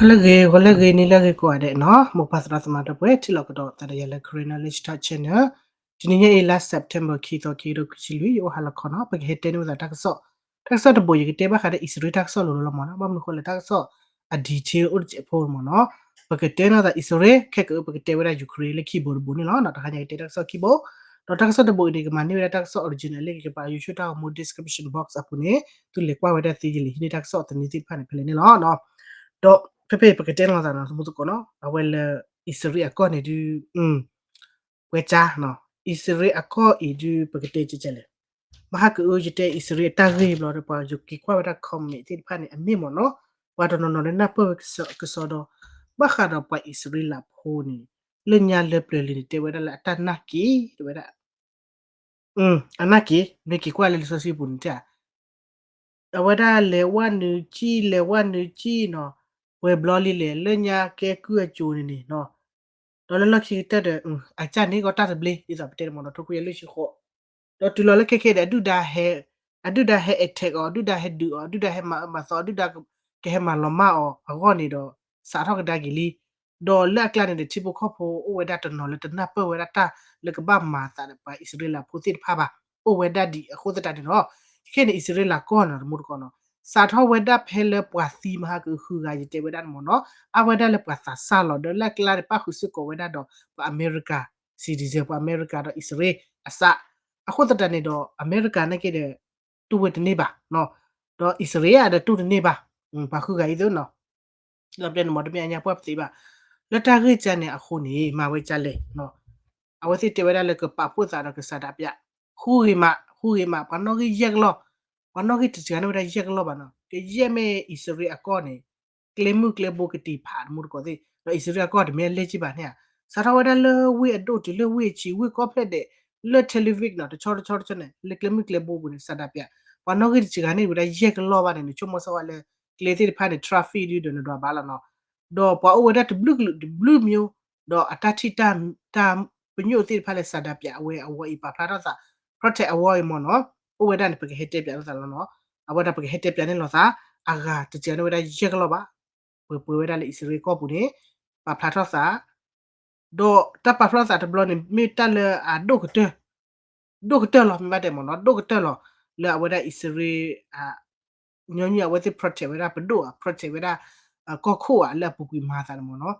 လၢဂ့ၤ ဂီၤလၢဂ့ၤ နံၤလၢဂ့ၤကိးဂၤဒဲးနီၤ, မိၢ်ပၢ်သရၣ်သမါဒီပုၢ်ဝဲၢ် ထံၣ်လိာ်ကဒီးသးဒီးယၤလၢ Karen Knowledge Talk Channel. တနံၤညါအံၤ လါ September ခံသီ ခံကထိခံဆံလွံၢ် ယအိၣ်ဟါလီၤခီနီၤ, ပကဟဲတဲန့ၢ်ဝဲသးတၢ်ကစီၣ်, တၢ်ကစီၣ်တဘိး ယကတဲဘၣ်ဃးဒီးအံၣ်စရ့လးတၢ်ကစီၣ်လိၤလိၤလီၤမ့ၢ်နီၤ, ဘၣ်မနုၤဃိလဲၣ် တၢ်ကစီၣ်အ detail အိၣ်တစဲးဖိမ့ၢ်နီၤ, ပကတဲန့ၢ်သးအံၣ်စရ့လး ခဲကအု ပကတဲဝဲဒၣ် Ukraine လၢခံဘိတဘိန့ၣ်လီၤ. တဟါညါကတဲတၢ်ကစီၣ်ခံဘိ, ဒီးတၢ်ကစီၣ်တဘိအံၤန့ၣ် ကမၤန့ၢ်ဝဲဒၣ်တၢ်ကစီၣ် original လၢကပာ် YouTube တၢ်ဂီၤမူ description box အပူၤန့ၣ် သုလဲၤကွၢ်ဝဲဒၣ်သ့ယလဲၤဟံးန့ၢ်တၢ်ကစီၣ်သန့သ့ၣ်တဖၣ်န့ၣ် ဖဲလဲၣ်န့ၣ်လီၤ. ဒီးဖဲဖဲပကတဲန့ၢ်သးနီၤ သမူသကိးနီၤ, အဝဲလၢအံၣ်စရ့လးအကီၢ်န့ၣ်ဒုး ဝဲကါနီၤ, အံၣ်စရ့လးအကီၢ်အံၤဒုး ပကတဲကဲကဲလဲၣ်, မဟါကအု ယတဲအံၣ်စရ့လးအတၢ်ဂ့ၢ်ဘျီဒီး ပှၤယက့ၤကွၢ်ဝဲဒၣ် comment သ့ၣ်တဖၣ်န့ၣ် အမ့ၢ်မ့ၢ်နီၤ, ပှၤတနီၤနီၤလၢနၢ်ပၢၢ်ဝဲကစီဒီး ဘၣ်ဃးဒီးပှၤအံၣ်စရ့လးဖိန့ၣ် လၢညါလၢပျၢၤလံန့ၣ် တဲဝဲဒၣ်လၢအတၢ်နာ်က့ၤ တဲဝဲဒၣ် အနာ်က့ၤ မ့ၢ်က့ၤကွၢ်လၢလံာ်စီဆှံပူၤန့ၣ်တဲ အဝဲဒၣ်လဲၤဝဲနုာ်ကံၣ် လဲၤဝဲနုာ်ကံၣ်နီၤ, ပှဲၤဘျီလံလဲၣ် လၢညါကဲကုၢ်အစိၤန့ၣ်န့ၣ်နီၤ, ဒီးလၢလီၢ်ခံကတၢၢ်ဒီး အကၢ်န့ၣ်ကီတၢ်တဘျ့ ဒ်သိးပတဲန့ၣ်မ့ၢ်နီၤ ထိခွံယၤလွံၢ်ဆံဃိး, ဒီးတုၤလီၤလၢခဲခဲဒီး အဒုၣ်ဒါဟဲ အဒုၣ်ဒါဟဲ attack အီၤ အဒုၣ်ဒါဟဲဒုးအီၤ အဒုၣ်ဒါဟဲမၤအၢမၤသီ အဒုၣ်ဒါကဟဲမၤလီၤမၢ်အီၤအဂီၢ်န့ၣ်ဒီး စးထီၣ်ကဒါက့ၤလံ, ဒီးလၢအကျါန့ၣ်ဒီး ထံဖိကီၢ်ဖိအိၣ်ဝဲဒၣ်တနီၤလၢတနၢ်ပၢၢ်ဝဲဒၣ်တၢ်လၢကဘၣ်မၤသးဒီးပှၤအံၣ်စရ့လးဖိသ့ၣ်တဖၣ်ဘၣ်, အိၣ်ဝဲဒၣ်ဒံးအဃိသတးန့ၣ်လီၤ. ခဲခဲန့ၣ် အံၣ်စရ့လးကီၢ်နီၤ တမူတကိးနီၤ, စးထီၣ်ဝဲဒၣ်ဖဲလၢပှၤသံမဟါကအုဃုဂၤ ယတဲဝဲဒၣ်န့ၣ်မ့ၢ်နီၤ, အါဝဲဒၣ်လၢပှၤသးစၢ်လီၤ ဒီးလၢအကျါန့ၣ် ပၣ်ဃုာ်စ့ၢ်ကီးဝဲဒၣ်ဒီးပှၤအမဲရကၤ citizen ပှၤအမဲရကၤဒီးအံၣ်စရ့လးအစး, အဃိသတးန့ၣ်ဒီး အမဲရကၤနာ်က့ဒီး တူၢ်ဝဲတန့ၢ်ဘၣ်, ဒီးအံၣ်စရ့လးဒီးတူၢ်တန့ၢ်ဘၣ်, ပှၤဃုဂၤအံၤသ့ၣ်နီၤ ဒီးပတဲန့ၣ်မ့ၢ်တမ့ၢ်အညါပှၢ်ပသ့ဘၣ်, လၢတၢ်ဂ့ၢ်ကါန့ၣ်အဃိန့ၣ် မၤဝဲကါလဲၣ်, အဝဲသ့ၣ်တဲဝဲဒၣ်လၢကပာ်ဖှိၣ်သးဒီးကစးဒးပၠး, ဃူဂ့ၤမး ဃူဂ့ၤမး ပှၤနီၣ်ဂံၢ်ယဲၢ်ကလီၢ်, ပှၤနီၣ်ဂံၢ်တစှၤန့ၢ်ဝဲဒၣ်ယဲၢ်ကလီၢ်ဘၣ်နီၤ, ကယဲၢ်မ့ၢ်အံၣ်စရ့လးအကီၢ်န့ၣ် ကျဲမုၢ်ကျဲဘိကတံာ်ဖးတမူတကိးသ့ၣ်, ဒီးအံၣ်စရ့လးအကီၢ်တမ့ၢ်အလဲၢ်က့ဘၣ်န့ၣ်ဧါ, စးထီၣ်ဝဲဒၣ်လၢဝ့ၢ်အဒိၣ်တုၤလၢဝ့ၢ်အဆံး ဝ့ၢ်ကီၢ်ဖျဲၣ်ဒဲး လၢ Tel Aviv နီၤ တဆီတဆီတဆီန့ၣ် လၢကျဲမုၢ်ကျဲဘိပူၤန့ၣ် စးဒးပၠး, ပှၤနီၣ်ဂံၢ်တစှၤန့ၢ်ဝဲဒၣ်ယဲၢ်ကလီၢ်ဘၣ်န့ၣ် နဆိကမိၣ်စ့ၢ်ကီးလၢ ကျဲသ့ၣ်တဖၣ်န့ၣ် traffic ဒုးဒီးနဒွးဘၣ်လီၤနီၤ, ဒီးပှၤအိၣ်ဝဲဒၣ်တဘျုးကလုာ်တဘျုးမျိုး, ဒီးအတၢ်ထံၣ်တၢ်ပညိၣ်သ့ၣ်တဖၣ်လၢစးဒးပၠးအဝဲအဝဲအံၤပာ်ဖျါထီၣ်သး protect အဝဲအံၤမ့ၢ်နီၤ, အိၣ်ဝဲဒၣ်န့ၣ် ပကဟဲတဲပၠးလိာ်သးလီၤနီၤ, အဝဲဒၣ်ပကဟဲတဲပၠးန့ၢ်လိာ်သး, အဂၤတစှၤန့ၢ်ဝဲဒၣ်ယဲၢ်ကလီၢ်ဘၣ်, ပှဲၤပှဲၤဝဲဒၣ်လၢအံၣ်စရ့လးကီၢ်ပူၤန့ၣ် ပာ်ဖျါထီၣ်သး ဒီးတၢ်ပာ်ဖျါသးတဘျီန့ၣ် မ့ၢ်တၢ်လၢအဒိၣ်ကတၢၢ်, ဒိၣ်ကတၢၢ်လီၤ မ့ၢ်ဘၣ်တဲမ့ၢ်နီၤ, ဒိၣ်ကတၢၢ်လီၤ, လၢအဝဲဒၣ်အံၣ်စရ့လး ညီနုၢ်အဝဲသ့ၣ် protect ဝဲဒၣ်ပဒိၣ်ဧါ protect ဝဲဒၣ် ကီၢ်ခိၣ်ဧါ လၢအပူၤကွံာ်မၤသးန့ၣ်မ့ၢ်နီၤ,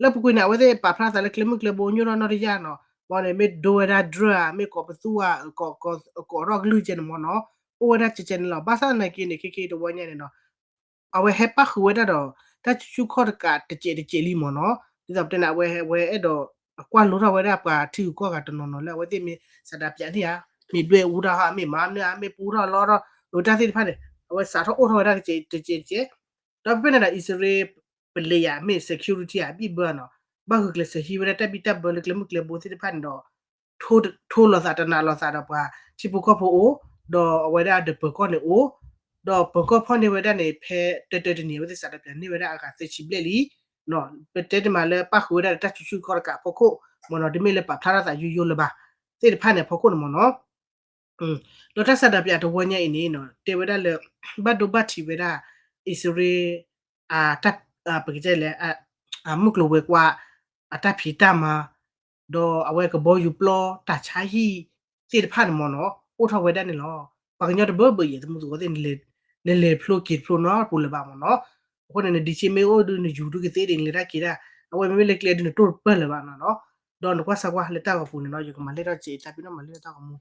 လၢအပူၤကွံာ်န့ၣ် အဝဲသ့ၣ်ပာ်ဖျါသးလၢကျဲမုၢ်ကျဲဘိညိၣ်ထီၣ်နီၢ်တယၢ်နီၤ, ဘၣ်န့ၣ်မ့ၢ်ဒိဝဲဒၣ် drone ဧါ မ့ၢ်ကိးပသူဧါ ကိးထီၣ်ကလုၢ်ကဲန့ၣ်မ့ၢ်နီၤ, အိၣ်ဝဲဒၣ်ကဲကဲန့ၣ်လီၤ, ဘၣ်ဆၣ်သနာ်က့န့ၣ် ခဲကဲတဝီညါန့ၣ်နီၤ အဝဲဟဲပၣ်ဃုာ်ဝဲဒၣ်ဒီး တၢ်ကူၣ်ခီၣ်တကးတစဲးတစဲးလံမ့ၢ်နီၤ, ဒ်သိးပတဲန့ၣ် အဝဲ အဝဲအဲၣ်ဒိး အကွၢ်လိထီၣ်ဝဲဒၣ်ပှၤထံဂုၤကီၢ်ဂၤတနီၤနီၤလၢအဝဲသ့ၣ်မ့ၢ်စးဒးပၠးန့ၣ်ဧါ, မ့ၢ်ဒွဲၣ်အူထီၣ်ဧါ မ့ၢ်မၤန့ၢ်ဧါ မ့ၢ်ပူထီၣ်လီထီၣ် အတၢ်သ့ၣ်တဖၣ်န့ၣ် အဝဲစးထီၣ်အိၣ်ထီၣ်ဝဲဒၣ်တစဲးတစဲးတစဲး, ဒီးဖဲဖဲန့ၣ်ဒီး အံၣ်စရ့လး ပလံၤယၤ မ့ၢ် security အဘံၣ်ဘၢနီၤ, ဘၣ်ဂုာ်ကျဲးစၢးဟံးဝဲဒၣ်တၢ်ဘံၣ်တၢ်ဘၢလၢကျဲမုၢ်ကျဲဘိသ့ၣ်တဖၣ်န့ၣ်ဒီး ထိၣ်လီၤသးတနာ်လီၤသးဒီးပှၤထံဖိကီၢ်ဖိအိၣ်, ဒီးအဝဲဒၣ်ဒီးပၢၤကီၢ်န့ၣ်အိၣ်, ဒီးပၢၤကီၢ်ဖီၣ်န့ၢ်ဝဲဒၣ်န့ၣ် ဖဲတၢတၢတနံၤ အဝဲသ့ၣ်စးထီၣ်ပၠးန့ၢ်ဝဲဒၣ်အဂၤသၢဆံဘျဲၣ်လံ, ပတဲတမံၤလၢပၣ်ဃုာ်ဝဲဒၣ်ဒီးတၢ်ကူၣ်ခီၣ်တကးအဖီခိၣ်မ့ၢ်နီၤ, တမ့ၢ်လၢပာ်ဖျါထီၣ်သးယိယိလၢၤဘၣ် သ့ၣ်တဖၣ်န့ၣ်အဖီခိၣ်န့ၣ်မ့ၢ်နီၤ ဒီးတၢ်စးဒးပၠးတဝီညါအံၤန့ၣ် တဲဝဲဒၣ်လၢ ဘၣ်ဒိဘၣ်ထံးဝဲဒၣ် အံၣ်စရ့လး တၢ် ပကတဲလဲၣ် မုၢ်ကျိၤဝဲၤကွာ် အတၢ်ဖံးတၢ်မၤ, ဒီးအဝဲကဘီယူၤပျီ တၢ်ဆါဟံၣ်သ့ၣ်တဖၣ်န့ၣ်မ့ၢ်နီၤ အိၣ်ထီၣ်ဝဲဒၣ်န့ၣ်လီၤ. ပှၤကညီတဘၢဘၢအံၤ သမူသကိးသ့ၣ် နလဲၤဖျိက့ၤတဖျိနီတပူၤလၢၤဘၣ်မ့ၢ်နီၤ. အဃိန့ၣ် နဒံးဆ့မ့ၢ်အိၣ်ဒုး နယူၤဒုးကသ့ဒံး နလဲၤတၢ်က့ၤတၢ် အဝဲမ့မ့ၢ်လၢကျဲဒုး နတိၢ်တပၢၢ်လၢၤဘၣ်နီၤ. ဒီးနကွၢ်စၢ်ကွၢ်လၢတၢ်ဂီၤပူၤန့ၣ်နီၤ ယကမၤလဲၢ်ထီၣ်စဲး တၢ်ပ့ၤနီၣ်မၤလဲၢ်ထီၣ်တၢ်ဂီၤမူ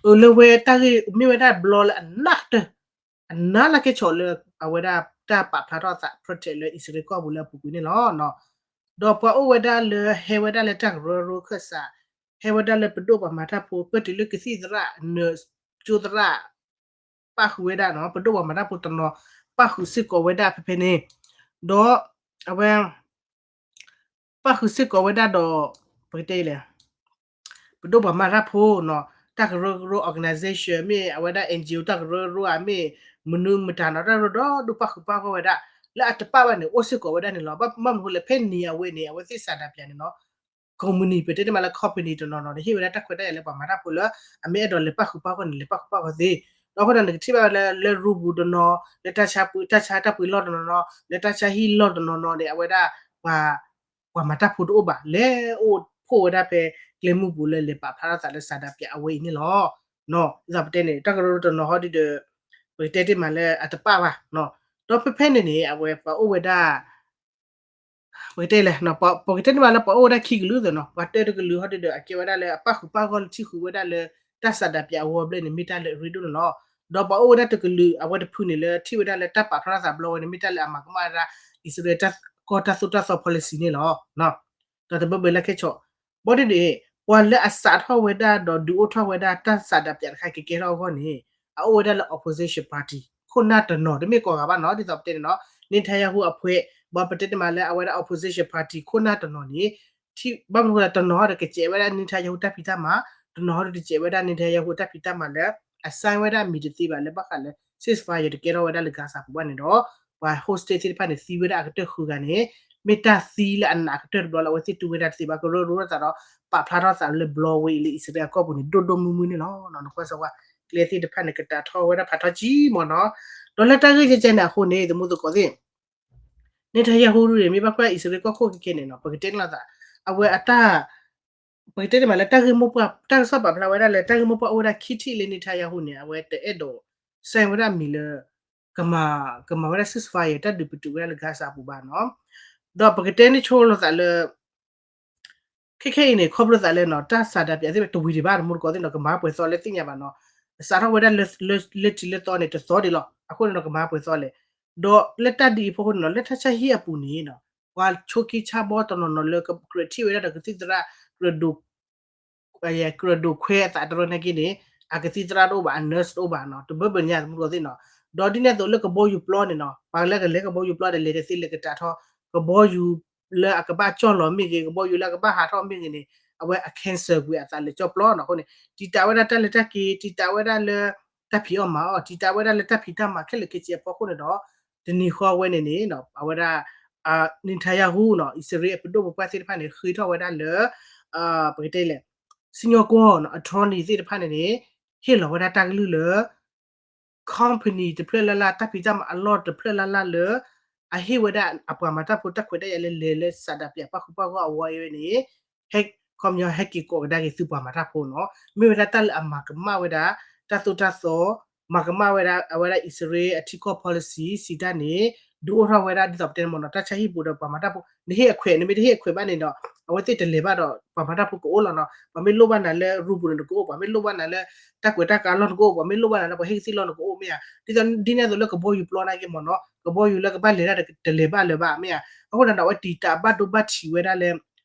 အၢ လၢဝဲတၢ်ဂ့ၢ်မ့ၢ်ဝဲဒၣ်ဘျီလၢအနးကတၢၢ် အနးလၢကဲဆိးလၢ အဝဲဒၣ်တၢ်ပာ်ဖျါထီၣ်သး protect လၢအံၣ်စရ့လးကီၢ်ပူၤလၢအပူၤကွံာ်န့ၣ်လီၤ. ဒီးပှၤအိၣ်ဝဲဒၣ်လၢဟဲဝဲဒၣ်လၢတၢ်ကရၢကရိခၢၣ်စး ဟဲဝဲဒၣ်လၢပဒိၣ်ပှၤမၤတၢ်ဖိ ပတုၤလၢကသံၣ်သရၣ် နၢၣ်ကၠိသရၣ် ပၣ်ဃုာ်ဝဲဒၣ်နီၤ ပဒိၣ်ပှၤမၤတၢ်ဖိတနီၤ ပၣ်ဃုာ်စ့ၢ်ကီးဝဲဒၣ်ဖဲဖဲန့ၣ် ဒီးအဝဲ ပၣ်ဃုာ်စ့ၢ်ကီးဝဲဒၣ်ဒီး ပကတဲလဲၣ် ပဒိၣ်ပှၤမၤတၢ်ဖိနီၤ တၢ်ကရၢကရိ organization မ့ၢ်အဝဲဒၣ် NGO တၢ်ကရၢကရိဧါ မ့ၢ်မနုၤမတၤနီၤ တၢ်ကရၢဒီဒူၣ်ပၣ်ဃုာ်ပၣ်ဂီၢ်ဝဲဒၣ် လၢအတပၣ်ဘၣ်န့ၣ် အိၣ်စ့ၢ်ကီးဝဲဒၣ်န့ၣ်လီၤ. ဘၣ်မနုၤဃိလဲၣ် ဖဲန့ၣ်အဝဲန့ၣ် အဝဲသ့ၣ်စးဒးပၠးန့ၣ်နီၤ company ပတဲတမံၤလၢ company တနီၤနီၤ တဟ့ၣ်ဝဲဒၣ်တၢ်ခွဲးတၢ်ယာ်လၢပှၤမၤတၢ်ဖိလၢ အမ့ၢ်အဲၣ်ဒိးလဲၤပၣ်ဃုာ်ပၣ်ဂီၢ်န့ၣ် လဲၤပၣ်ဃုာ်ပၣ်ဂီၢ်သ့ ဒီးအဃိဒီးနကထံၣ်ဘၣ်လၢ လၢ rule book တနီၤ, လၢတၢ်ဆါပှ့ၤ တၢ်ဆါတၢ်ပှ့ၤလီၢ်တနီၤနီၤ, လၢတၢ်ဆါဟံၣ်လီၢ်တနီၤနီၤန့ၣ် အဝဲဒၣ် ပှၤ ပှၤမၤတၢ်ဖိတအိၣ်ဘၣ်, လဲၤအိၣ်ဖှိၣ်ဝဲဒၣ်ဖဲကျဲမုၢ်ပူၤလၢလဲၤပာ်ဖျါထီၣ်သးလၢ ဆန္ဒပြ အဝဲအံၤန့ၣ်လီၤ. ဒ်သိးပတဲန့ၣ် တၢ်ကရၢကရိတနီၤဟီဒုဒီး ပကတဲတ့ၢ်မးလၢအတပာ်ဘၣ်. ဒီးဖဲဖဲန့ၣ်န့ၣ် အဝဲပှၤအိၣ်ဝဲဒၣ် ပကတဲလဲၣ်, ပကတဲန့ၣ်မးလၢပှၤအိၣ်ဝဲဒၣ်ခံကလုာ်သ့ၣ်နီၤ, ပှၤတၢတကလုာ်ဟီဒုဒီး အကဲဝဲဒၣ်လၢအပၣ်ဃုာ်ပၣ်ဂီၢ်လၢထံၣ်ဃုာ်ဝဲဒၣ်လၢ တၢ်ဆန္ဒပြ အဝီဘျဲၣ်န့ၣ် မ့ၢ်တၢ်လၢအရ့ဒိၣ်န့ၣ်လီၤ. ဒီးပှၤအိၣ်ဝဲဒၣ်တကလုာ် အဝဲတဖုန့ၣ်လၢထံၣ်ဝဲဒၣ်လၢတၢ်ပာ်ဖျါထီၣ်သးဘျီဝဲန့ၣ် မ့ၢ်တၢ်လၢအမၤကမၣ်ဝဲဒၣ် အံၣ်စရ့လးတၢ်ကီၢ်တၢ်သိၣ်တၢ်သီ policy န့ၣ်လီၤ. ဒီးတဘၢဘၢလၢခဲဆီၣ်, ဘီဒုန့ၣ် ပှၤလၢအစးထီၣ်ဝဲဒၣ်ဒီးဒုးအိၣ်ထီၣ်ဝဲဒၣ်တၢ်ဆန္ဒပြတခါကကဲထီၣ်အဂီၢ်န့ၣ် အအိၣ်ဝဲဒၣ်လၢ opposition party ခိၣ်နၢ်တနီၤ, တမ့ၢ်ကိးဂၤဘၣ်နီၤ, ဒ်သိးပတဲန့ၣ်နီၤ, Netanyahu အဖှဲး, ဘၣ်ပတဲတ့ၢ်မးလၢအဝဲဒၣ် opposition party ခိၣ်နၢ်တနီၤန့ၣ် ဘၣ်မနုၤဃိလဲၣ် တနီၤဟီဒီးကစဲးဝဲဒၣ် Netanyahu တၢ်ဖံးတၢ်မၤ, တနီၤဟီဒီးတစဲးဝဲဒၣ် Netanyahu တၢ်ဖံးတၢ်မၤလၢ အ sign ဝဲဒၣ်မံၤတသ့ဘၣ်လၢဘၣ်ဃးလၢ ceasefire တကဲထီၣ်ဝဲဒၣ်လၢ Gaza ပူၤဘၣ်န့ၣ်ဒီး ပှၤ hostage သ့ၣ်တဖၣ်န့ၣ် သံဝဲဒၣ်အကတၢၢ်ဃုဂၤန့ၣ် မ့ၢ်တၢ်သံလၢအနးအကတၢၢ်တဘျီလၢအဝဲသ့ၣ်တူၢ်ဝဲဒၣ်တသ့ဘၣ်, ကရၢကရိသးဒီး ပာ်ဖျါထီၣ်သးလၢဘျီဝဲအံၤလၢအံၣ်စရ့လးအကီၢ်ပူၤန့ၣ် ဒိၣ်ဒိၣ်မုၢ်မုၢ်န့ၣ်လီၤ. နကွၢ်စၢၤဝဲ ကျဲသ့ၣ်တဖၣ်န့ၣ် ကတးထီၣ်ဝဲဒၣ်ဖးထီၣ်ကံမ့ၢ်နီၤ, ဒီးလၢတၢ်ဂ့ၢ်ကဲကဲန့ၣ်အဃိန့ၣ် သမူသကိးသ့ၣ် Netanyahu န့ၣ် မ့ၢ်ဘၣ်ကွၢ်အံၣ်စရ့လးကီၢ်ခိၣ်ကဲကဲန့ၣ်နီၤ, ပကတဲန့ၣ်လီၤသး, အဝဲအတၢ် ပကတဲတ့ၢ်မးလၢတၢ်ဂ့ၢ်မိၢ်ပှၢ် တၢ်ကစီၣ်ပာ်ဖျါဝဲဒၣ်လၢ တၢ်ဂ့ၢ်မိၢ်ပှၢ်အိၣ်ဝဲဒၣ်ခံထံၣ်လၢ Netanyahu န့ၣ် အဝဲတအဲၣ်ဒိး sign ဝဲဒၣ်မံၤလၢ ကမၤ ကမၤဝဲဒၣ် ceasefire တၢ်ဒုးပတုာ်ဝဲဒၣ်လၢ Gaza ပူၤဘၣ်နီၤ, ဒီးပကတဲန့ၣ်ဆိလီၤသးလၢ ခဲခဲအံၤန့ၣ် ခီဖျိသးလၢနီၤ တၢ်ဆန္ဒပြသ့ၣ်တဝံၤဒံးဘၣ် သမူသကိးသ့ၣ်နီၤ, ကမၤပှဲၤသီလၢသ့ၣ်ညါဘၣ်နီၤ, စးထီၣ်ဝဲဒၣ်လၢ လၢထံးလၢသီန့ၣ် တသီဒံးလီၤ, အဃိန့ၣ်ဒီးကမၤပှဲၤသီလဲၣ်, ဒီးလၢတၢ်ဒ်အံၤအဖီခိၣ်န့ၣ်နီၤ လၢတၢ်ဆါဟံၣ်အပူၤန့ၣ်နီၤ ပှၤဆိးက့ဆါဘီတနီၤနီၤလၢ ကြၢးထံၣ်ဝဲဒၣ်ဒီးကသံၣ်သရၣ် ကြၢးဒိး ကြၢးဒိးခွဲးအသးတရၢနာ်က့န့ၣ် အကသံၣ်သရၣ်တအိၣ်ဘၣ်, အ nurse တအိၣ်ဘၣ်နီၤ, တဘၢဘၢညါ သမူသကိးသ့ၣ်နီၤ, ဒီးဒ်န့ၣ်အသိးလၢကဘီယူၤပျီန့ၣ်နီၤ ပှၤလၢကလဲၤကဘီယူၤပျီဒီး လဲၤတသ့လဲၤကတးထီၣ် ကဘီယူၤလၢအကဘၣ်ကၠီၣ်လီၤမ့ၢ်ဂ့ၤ ကဘီယူၤလၢအကဘၣ်ဟးထီၣ်မ့ၢ်ဂ့ၤန့ၣ် အဝဲအ cancel ကွံာ်အသးလဲၤကၠီၣ်ပျီနီၤ, အဃိန့ၣ် တံာ်တာ်ဝဲဒၣ်တၢ်လဲၤတၢ်က့ၤ တံာ်တာ်ဝဲဒၣ်လၢ တၢ်ဖံးအီၣ်မၤအီၣ် တံာ်တာ်ဝဲဒၣ်လၢတၢ်ဖံးတၢ်မၤခဲလၢာ်ခဲဆ့အဖီခိၣ်န့ၣ်ဒီး တနံၤဃီဝဲန့ၣ်န့ၣ် အဝဲဒၣ် Netanyahu နီၤ အံၣ်စရ့လးအပဒိၣ်ပပှၢ်သ့ၣ်တဖၣ်န့ၣ် ဃ့ထီၣ်ဝဲဒၣ်လၢ ပကတဲလဲၣ် စံၣ်ညီၣ်ကွီၢ်နီၤ attorney သ့ၣ်တဖၣ်န့ၣ်န့ၣ် ဟ့ၣ်လီၤဝဲဒၣ်တၢ်ကလုၢ်လၢ company တဖျၢၣ်လၢ်လၢ် တၢ်ဖံးတၢ်မၤအလီၢ်တဖျၢၣ်လၢ်လၢ်လၢ အဟ့ၣ်ဝဲဒၣ်အပှၤမၤတၢ်ဖိတၢ်ခွဲးတၢ်ယာ်လၢလဲၤလၢ ဆန္ဒပြ ပၣ်ဃုာ်ပၣ်ဂီၢ်အဝီအံၤဝဲန့ၣ် ခီပညီဟဲက့ၤကိးကဒါက့ၤသုပှၤမၤတၢ်ဖိနီၤ, မ့ၢ်ဝဲဒၣ်တၢ်လၢအမၤကမၣ်ဝဲဒၣ် တၢ်သိၣ်တၢ်သီ မၤကမၣ်ဝဲဒၣ် အဝဲဒၣ်အံၣ်စရ့လးအထံကီၢ် policy စံးတၢ်န့ၣ် ဒုးအိၣ်ထီၣ်ဝဲဒၣ် ဒ်သိးပတဲန့ၣ်မ့ၢ်နီၤ တၢ်ဆါဟံၣ်ပူၤဒီးပှၤမၤတၢ်ဖိ နဟ့ၣ်အခွဲး နမ့ၢ်တဟ့ၣ်အခွဲးဘၣ်န့ၣ်ဒီး အဝဲသ့ၣ်တလဲၤဘၣ်ဒီး ပှၤမၤတၢ်ဖိကအိၣ်လီၤနီၤ, ပှၤမ့ၢ်လိၣ်ဘၣ်နၤလၢ ရူပူၤန့ၣ် နကအိၣ်, ပှၤမ့ၢ်လိၣ်ဘၣ်နၤလၢ တၢ်ကွဲးတၢ်ကါလီၢ်နကအိၣ်, ပှၤမ့ၢ်လိၣ်ဘၣ်နၤလၢပှၤဟ့ၣ်ကသံၣ်လီၢ်နကအိၣ်မ့ၢ်ဧါ, ဒ်သိးဒ်န့ၣ်အသိးလၢကဘီယူၤပျီနာ်က့မ့ၢ်နီၤ, ကဘီယူၤလၢကဘၣ်လဲၤတၢ်ဒီးတလဲၤဘၣ်လၢၤဘၣ်မ့ၢ်ဧါ, အဃိန့ၣ်ဒီးအဝဲတံာ်တာ်ဘၣ်ဒိဘၣ်ထံးဝဲဒၣ်လၢ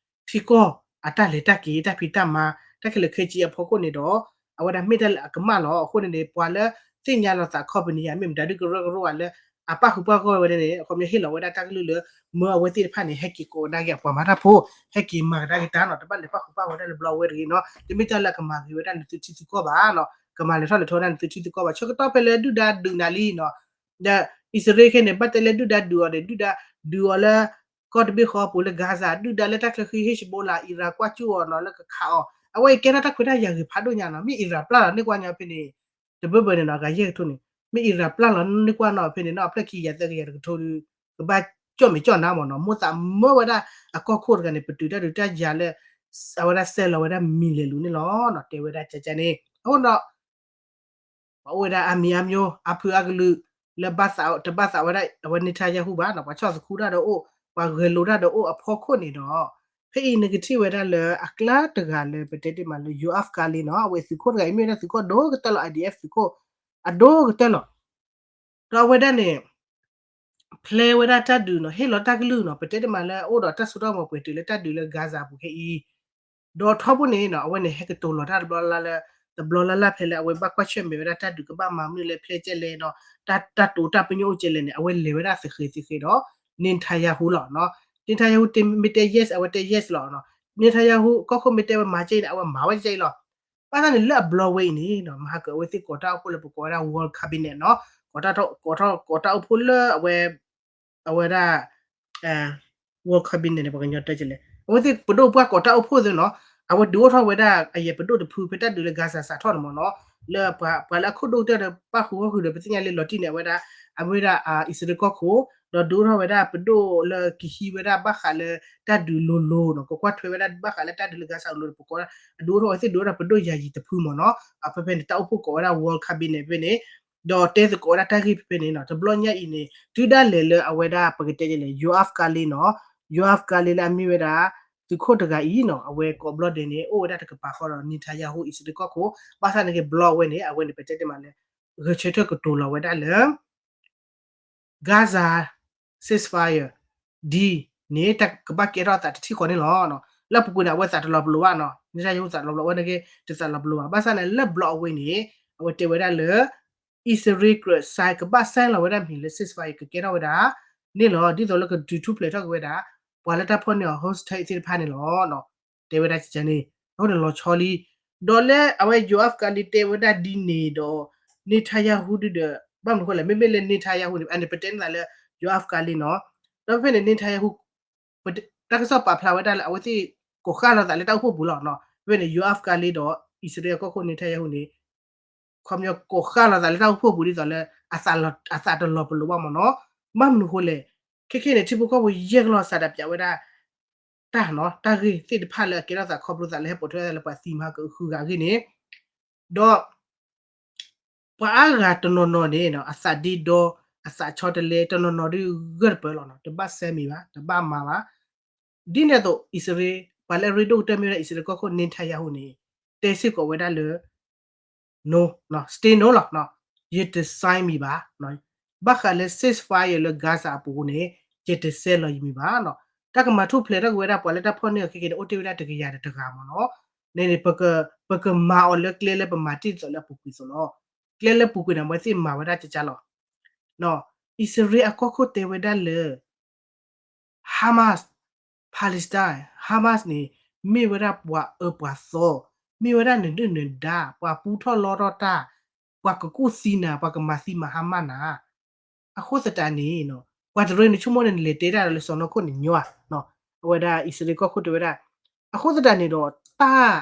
ထံကီၢ်အတၢ်လဲၤတၢ်က့ၤ တၢ်ဖံးတၢ်မၤ တၢ်ခဲလၢာ်ခဲဆ့အဖီခိၣ်န့ၣ်ဒီး အဝဲဒၣ်မ့ၢ်တၢ်လၢအကမၣ်လီၤ. အဃိန့ၣ်န့ၣ် ပှၤလၢသ့ၣ်ညါလီၤသး company ဧါ မ့ၢ်မတၤဒုးကရၢကရိဧါလၢ အပၣ်ဃုာ်ပၣ်ဂီၢ်ဝဲဒၣ်န့ၣ် အခီပညီဟ့ၣ်လီၤဝဲဒၣ်တၢ်ကလုၢ်လၢ မၢအဝဲသ့ၣ်တဖၣ်န့ၣ် ဟဲက့ၤကိးကဒါက့ၤအပှၤမၤတၢ်ဖိ, ဟဲက့ၤမၤကဒါက့ၤတၢ်နီၤ, တဘၣ်လဲၤပၣ်ဃုာ်ပၣ်ဂီၢ်ဝဲဒၣ်လၢဘျီဝဲတဂ့ၤနီၤ, တမ့ၢ်တၢ်လၢအကမၤဂ့ၤဝဲဒၣ်နသုထံသုကီၢ်ဘၣ်နီၤ, ကမၤလဲၤထီၣ်လဲၤထီၣ်ဝဲဒၣ်နသုထံသုကီၢ်ဘၣ်. ဆၢကတီၢ်ဖဲလၢဒုၣ်ဒါဒုးနၤလံနီၤ ဒီးအံၣ်စရ့လးခဲန့ၣ် ဘၣ်တဲလၢဒုၣ်ဒါဒုးအီၤန့ၣ် ဒုၣ်ဒါဒုးအီၤလၢ ကီၢ်တဘ့ၣ်ဃီပူၤလၢ Gaza ဒုၣ်ဒါလၢတၢ်ချၢဃံ Hezbollah အံရၣ် ကွၢ်စူၣ်အီၤနီၤ လၢကခးအီၤ, အဝဲအံၤကဲထီၣ်တၢ်ခွဲးတၢ်ယာ်ဂ့ၤဖးဒိၣ်ညါနီၤ, မ့ၢ်အံရၣ်ပျၢ်လီၤန့ၢ်ကွၢ်ညီဖဲန့ၣ် တဘၢဘၢန့ၣ်နီၤ အဂၤယဲၢ်ကထိန့ၣ် မ့ၢ်အံရၣ်ပျၢ်လီၤန့ၢ်ကွၢ်နီၤ ဖဲန့ၣ်နီၤ အဖျၢၣ်ခံကယၤသၢကယၤတကထိဒီး ကဘၣ်ကၠီၣ်မဲာ်ကၠီၣ်နါမ့ၢ်နီၤ, မိၣ်သးမၢဝဲဒၣ်အကီၢ်ခိၣ်တဂၤန့ၣ် ပတုာ်တၢ်ဒုးတၢ်ယၤလၢ အဝဲဒၣ်စဲးလီၤဝဲဒၣ်မံၤလဲၤလူၤန့ၣ်လီၤနီၤ, တဲဝဲဒၣ်ကကန့ၣ် အဃိဒီး ပှၤအိၣ်ဝဲဒၣ်အါမံၤအါမျိုး အါဖုအါကလုာ် လၢဘၣ်သးတဘၣ်သးဝဲဒၣ် အဝဲ Netanyahu ဘၣ်နီၤ, ပှၤဆီၣ်သခူတၢ်ဒီးအိၣ် ပှၤဂဲၤလိာ်တၢ်ဒီးအိၣ်အဖီခိၣ်န့ၣ်ဒီး ဖဲအံၤနကထံၣ်ဝဲဒၣ်လၢအကျါတဂၤလၢပတဲတ့ၢ်မးလၢ Yoav Gallant နီၤ, အဝဲသုးခိၣ်တဂၤအံၤ မ့ၢ်ဝဲဒၣ်သုးခိၣ်အဒိၣ်ကတၢၢ်လီၤ, IDF သုးခိၣ် အဒိၣ်ကတၢၢ်လီၤ. ဒီးအဝဲဒၣ်န့ၣ် ဖျဲဝဲဒၣ်တၢ်ဒုးနီၤ, ဟ့ၣ်လီၤတၢ်ကလုၢ်နီၤ, ပတဲတ့ၢ်မးလၢအအိၣ်ဒီးတၢ်စိတၢ်ကမီၤပှဲၤတုၤလၢတၢ်ဒုးလၢ Gaza ပူၤခဲအံၤ, ဒီးထီဘိန့ၣ်နီၤ အဝဲန့ၣ်ဟဲကတိၤလီၤတၢ်တဘျီလၢ်လၢ်လၢ တဘျီလၢ်လၢ်ဖဲလၢအဝဲဘၣ်ကွၢ်ဆၢၣ်မဲာ်ဝဲဒၣ်တၢ်ဒုးကဘၣ်မၤမနုၤလဲၣ် ဖျဲကဲလဲၣ်ဒီး တၢ်တိာ်တၢ်ပညိၣ်အိၣ်ကဲလဲၣ်န့ၣ် အဝဲလဲၤဝဲဒၣ်သဃ့သဃ့ဒီး Netanyahu လီၤနီၤ, Netanyahu မ့ၢ်တဲ yes အဝဲတဲ yes လီၤနီၤ, Netanyahu ကီၢ်ခိၣ်မ့ၢ်တဲဝဲမၤကဲအံၤန့ၣ် အဝဲမၤဝဲကဲအံၤလီၤ. ဘၣ်ဆၣ်န့ၣ်လၢအဘျီဝဲအံၤန့ၣ်နီၤ မဟါကၢၤအဝဲသ့ၣ်ကိးတၢ်အိၣ်ဖှိၣ်လၢပကိးဝဲဒၣ် World Cabinet နီၤ, ကိးတၢ် ကိးတၢ် ကိးတၢ်အိၣ်ဖှိၣ်လၢအဝဲ အဝဲဒၣ် World Cabinet န့ၣ် ပှၤကညီတဲကလဲၣ်, အဝဲသ့ၣ်ပဒိၣ်ပှၢ်ကိးတၢ်အိၣ်ဖှိၣ်သ့ၣ်နီၤ, အဝဲဒုးအိၣ်ထီၣ်ဝဲဒၣ်အယဲၢ်ပဒိၣ်တဖုဖဲတၢ်ဒုးလၢ Gaza စးထီၣ်န့ၣ်မ့ၢ်နီၤ, လၢပှၤလၢအခိၣ်ဒိၣ်ကတၢၢ်ဒီး ပၣ်ဃုာ်ဂီၢ်ဃုာ်ဒီး ပသ့ၣ်ညါလၢလီၤတံၢ်န့ၣ် အဝဲဒၣ် အမ့ၢ်ဝဲဒၣ် အံၣ်စရ့လးကီၢ်ခိၣ် ဒီးဒုးအိၣ်ထီၣ်ဝဲဒၣ်ပဒိၣ်လၢကဟံးဝဲဒၣ်ဘၣ်ဃးလၢ တၢ်ဒုးလိၤလိၤနီၤ, ကကွၢ်ထွဲဝဲဒၣ်ဘၣ်ဃးလၢတၢ်ဒုးလၢ Gaza အလိၤဒီး ပကိးဒၣ် အဒုးအိၣ်ထီၣ်ဝဲသ့ၣ်ဒုးအိၣ်ဒီးပဒိၣ်ယၤယံၤတဖုမ့ၢ်နီၤ, အဖဲဖဲန့ၣ် တၢ်အိၣ်ဖှိၣ်ကိးဝဲဒၣ် World Cabinet ဖဲန့ၣ် ဒီးတဲသကိးဝဲဒၣ်တၢ်ဂ့ၢ်ဖဲဖဲန့ၣ်နီၤ, တဘျီညါအံၤန့ၣ် တုၤဒၣ်လဲာ်လၢအဝဲဒၣ်ပကတဲလဲၣ် Yoav Gallant နီၤ, Yoav Gallant လၢအမ့ၢ်ဝဲဒၣ် သုးခိၣ်တဂၤအံၤနီၤ, အဝဲကိးဘျီဒဲးန့ၣ် အိၣ်ဝဲဒၣ်တကပၤဃီဒီး Netanyahu အံၣ်စရ့လးကီၢ်ခိၣ်, ဘၣ်ဆၣ်န့ၣ်က့ၤဘျီအဝဲန့ၣ် အဝဲန့ၣ် ပတဲတ့ၢ်မးလၢ ဂဲၤဆၢထၢၣ်ကတိၤလီၤဝဲဒၣ်လၢ Gaza ceasefire deal န့ၣ် တၢ်ကဘၣ်ကဲထီၣ်အသးတထံၣ်ဃီန့ၣ်လီၤ. လၢအပူၤကွံာ်န့ၣ် အဝဲသးတလီၤပလိာ်ဘၣ်နီၤ, Netanyahu သးတလီၤပလိာ် အဝဲန့ၣ်က့ၤတသးလီၤပလိာ်ဘၣ်, ဘၣ်ဆၣ်န့ၣ် လၢဘျီအဝဲန့ၣ် အဝဲတဲဝဲဒၣ်လၢ အံၣ်စရ့လးကစၢ်ကဘၣ် sign လီၤဝဲဒၣ်မ့ၢ်လၢ ceasefire ကကဲထီၣ်ဝဲဒၣ်န့ၣ်လီၤ, ဒ်သိးလၢကဒုးထူၣ်ဖျဲးထီၣ်က့ၤဝဲဒၣ် ပှၤလၢတၢ်ဖီၣ်န့ၢ်အီၤ hostage သ့ၣ်တဖၣ်န့ၣ်လီၤ. တဲဝဲဒၣ်ကကန့ၣ် အဃိန့ၣ်လီၤဆီလံ, ဒီးလၢအဝဲ Yoav Gallant တဲဝဲဒၣ်ဒ်န့ၣ်ဒီး Netanyahu ဒုဒီး ဘၣ်မနုၤအဃိလဲၣ်, မ့မ့ၢ်လၢ Netanyahu န့ၣ် အန့ၣ်ပတဲန့ၣ်သးလၢ Yoav Gallant နီၤ, ဒီးဖဲန့ၣ် Netanyahu တၢ်ကစီၣ်ပာ်ဖျါဝဲဒၣ်လၢအဝဲသ့ၣ်ကိးဃၣ်လီၤသးလၢတၢ်အိၣ်ဖှိၣ်ပူၤလီၤ. ဖဲဖဲန့ၣ် Yoav Gallant ဒီး အံၣ်စရ့လးကီၢ်ခိၣ် Netanyahu န့ၣ် ခီပညီကိးဃၣ်လီၤသးလၢတၢ်အိၣ်ဖှိၣ်ပူၤဒ်သိးလၢ အသးတလီၤပလိာ်ဘၣ်မ့ၢ်နီၤ, ဘၣ်မနုၤအဃိလဲၣ်, ခဲခဲန့ၣ် ထံဖိကီၢ်ဖိယဲၢ်ကလီၤစးဒးပၠးဝဲဒၣ် တၢ်နီၤ တၢ်ဂ့ၢ်သ့ၣ်တဖၣ်လၢအကဲထီၣ်သးခီဖျိသးလၢဟဲပိာ်ထွဲသးလၢပှၤသံမၤဟါကအုးဃုဂၤအဂ့ၢ်န့ၣ်, ဒီး ပှၤအါဂၤတနီၤနီၤန့ၣ် အသးဒ့ဒီ အသးဆီတလဲ တနီၤနီၤဒုးဂၢၢ်တပၢၢ်လီၤနီၤ, တဘၣ်စဲမံၤဘၣ် တဘၣ်မၤဘၣ်. ဒ်န့ၣ်အသိး အံၣ်စရ့လး ပှၤလၢအရ့ဒိၣ်ကတၢၢ်မ့ၢ်ဝဲဒၣ်အံၣ်စရ့လးကီၢ်ခိၣ် Netanyahu န့ၣ် တဲစ့ၢ်ကီးဝဲဒၣ်လၢ no, no, stay no လီၤ, ယတ sign မံၤဘၣ်. ဘၣ်ဃးလၢ ceasefire လၢ Gaza အပူၤန့ၣ် ယတစဲလီၤယမံၤဘၣ်. တၢ်ကမၤထူၣ်ဖျဲးထီၣ်က့ၤဝဲဒၣ်ပှၤလၢတၢ်ဖီၣ်န့ၢ်အီၤခဲကဲန့ၣ် အိၣ်တ့ၢ်ဝဲဒၣ်တကယၤဒီးတဂၤမ့ၢ်နီၤ, န့ၣ်န့ၣ် ပကမၤအီၤလၢကျဲလၢပမၤတ့ၢ်ဒ်သိးလၢအပူၤကွံာ်အသိးလီၤ. ကျဲလၢပူၤကွံာ်န့ၣ် အဝဲသ့ၣ်မၤဝဲဒၣ်ကကလီၤ. အံၣ်စရ့လးအကီၢ်ခိၣ်တဲဝဲဒၣ်လၢ Hamas, Palestine, Hamas န့ၣ် မ့ၢ်ဝဲဒၣ်ပှၤအၢပှၤသီ, မ့ၢ်ဝဲဒၣ်နဒုၣ်နဒါ, ပှၤပူထီၣ်လီထီၣ်တၢ်, ပှၤကကူၣ်သံနၤ, ပှၤကမၤသံမၤ Hamas နၤ. အဃိသတးန့ၣ် ပှၤတရၢနဆိကမိၣ်န့ၣ် နလဲၤတဲတၢ်ဒီးလၢစီၤနီၢ်ခိၣ်န့ၣ်ညီဧါ. အဝဲဒၣ်အံၣ်စရ့လးကီၢ်ခိၣ်တဲဝဲဒၣ်, အဃိသတးန့ၣ်ဒီး တၢ်,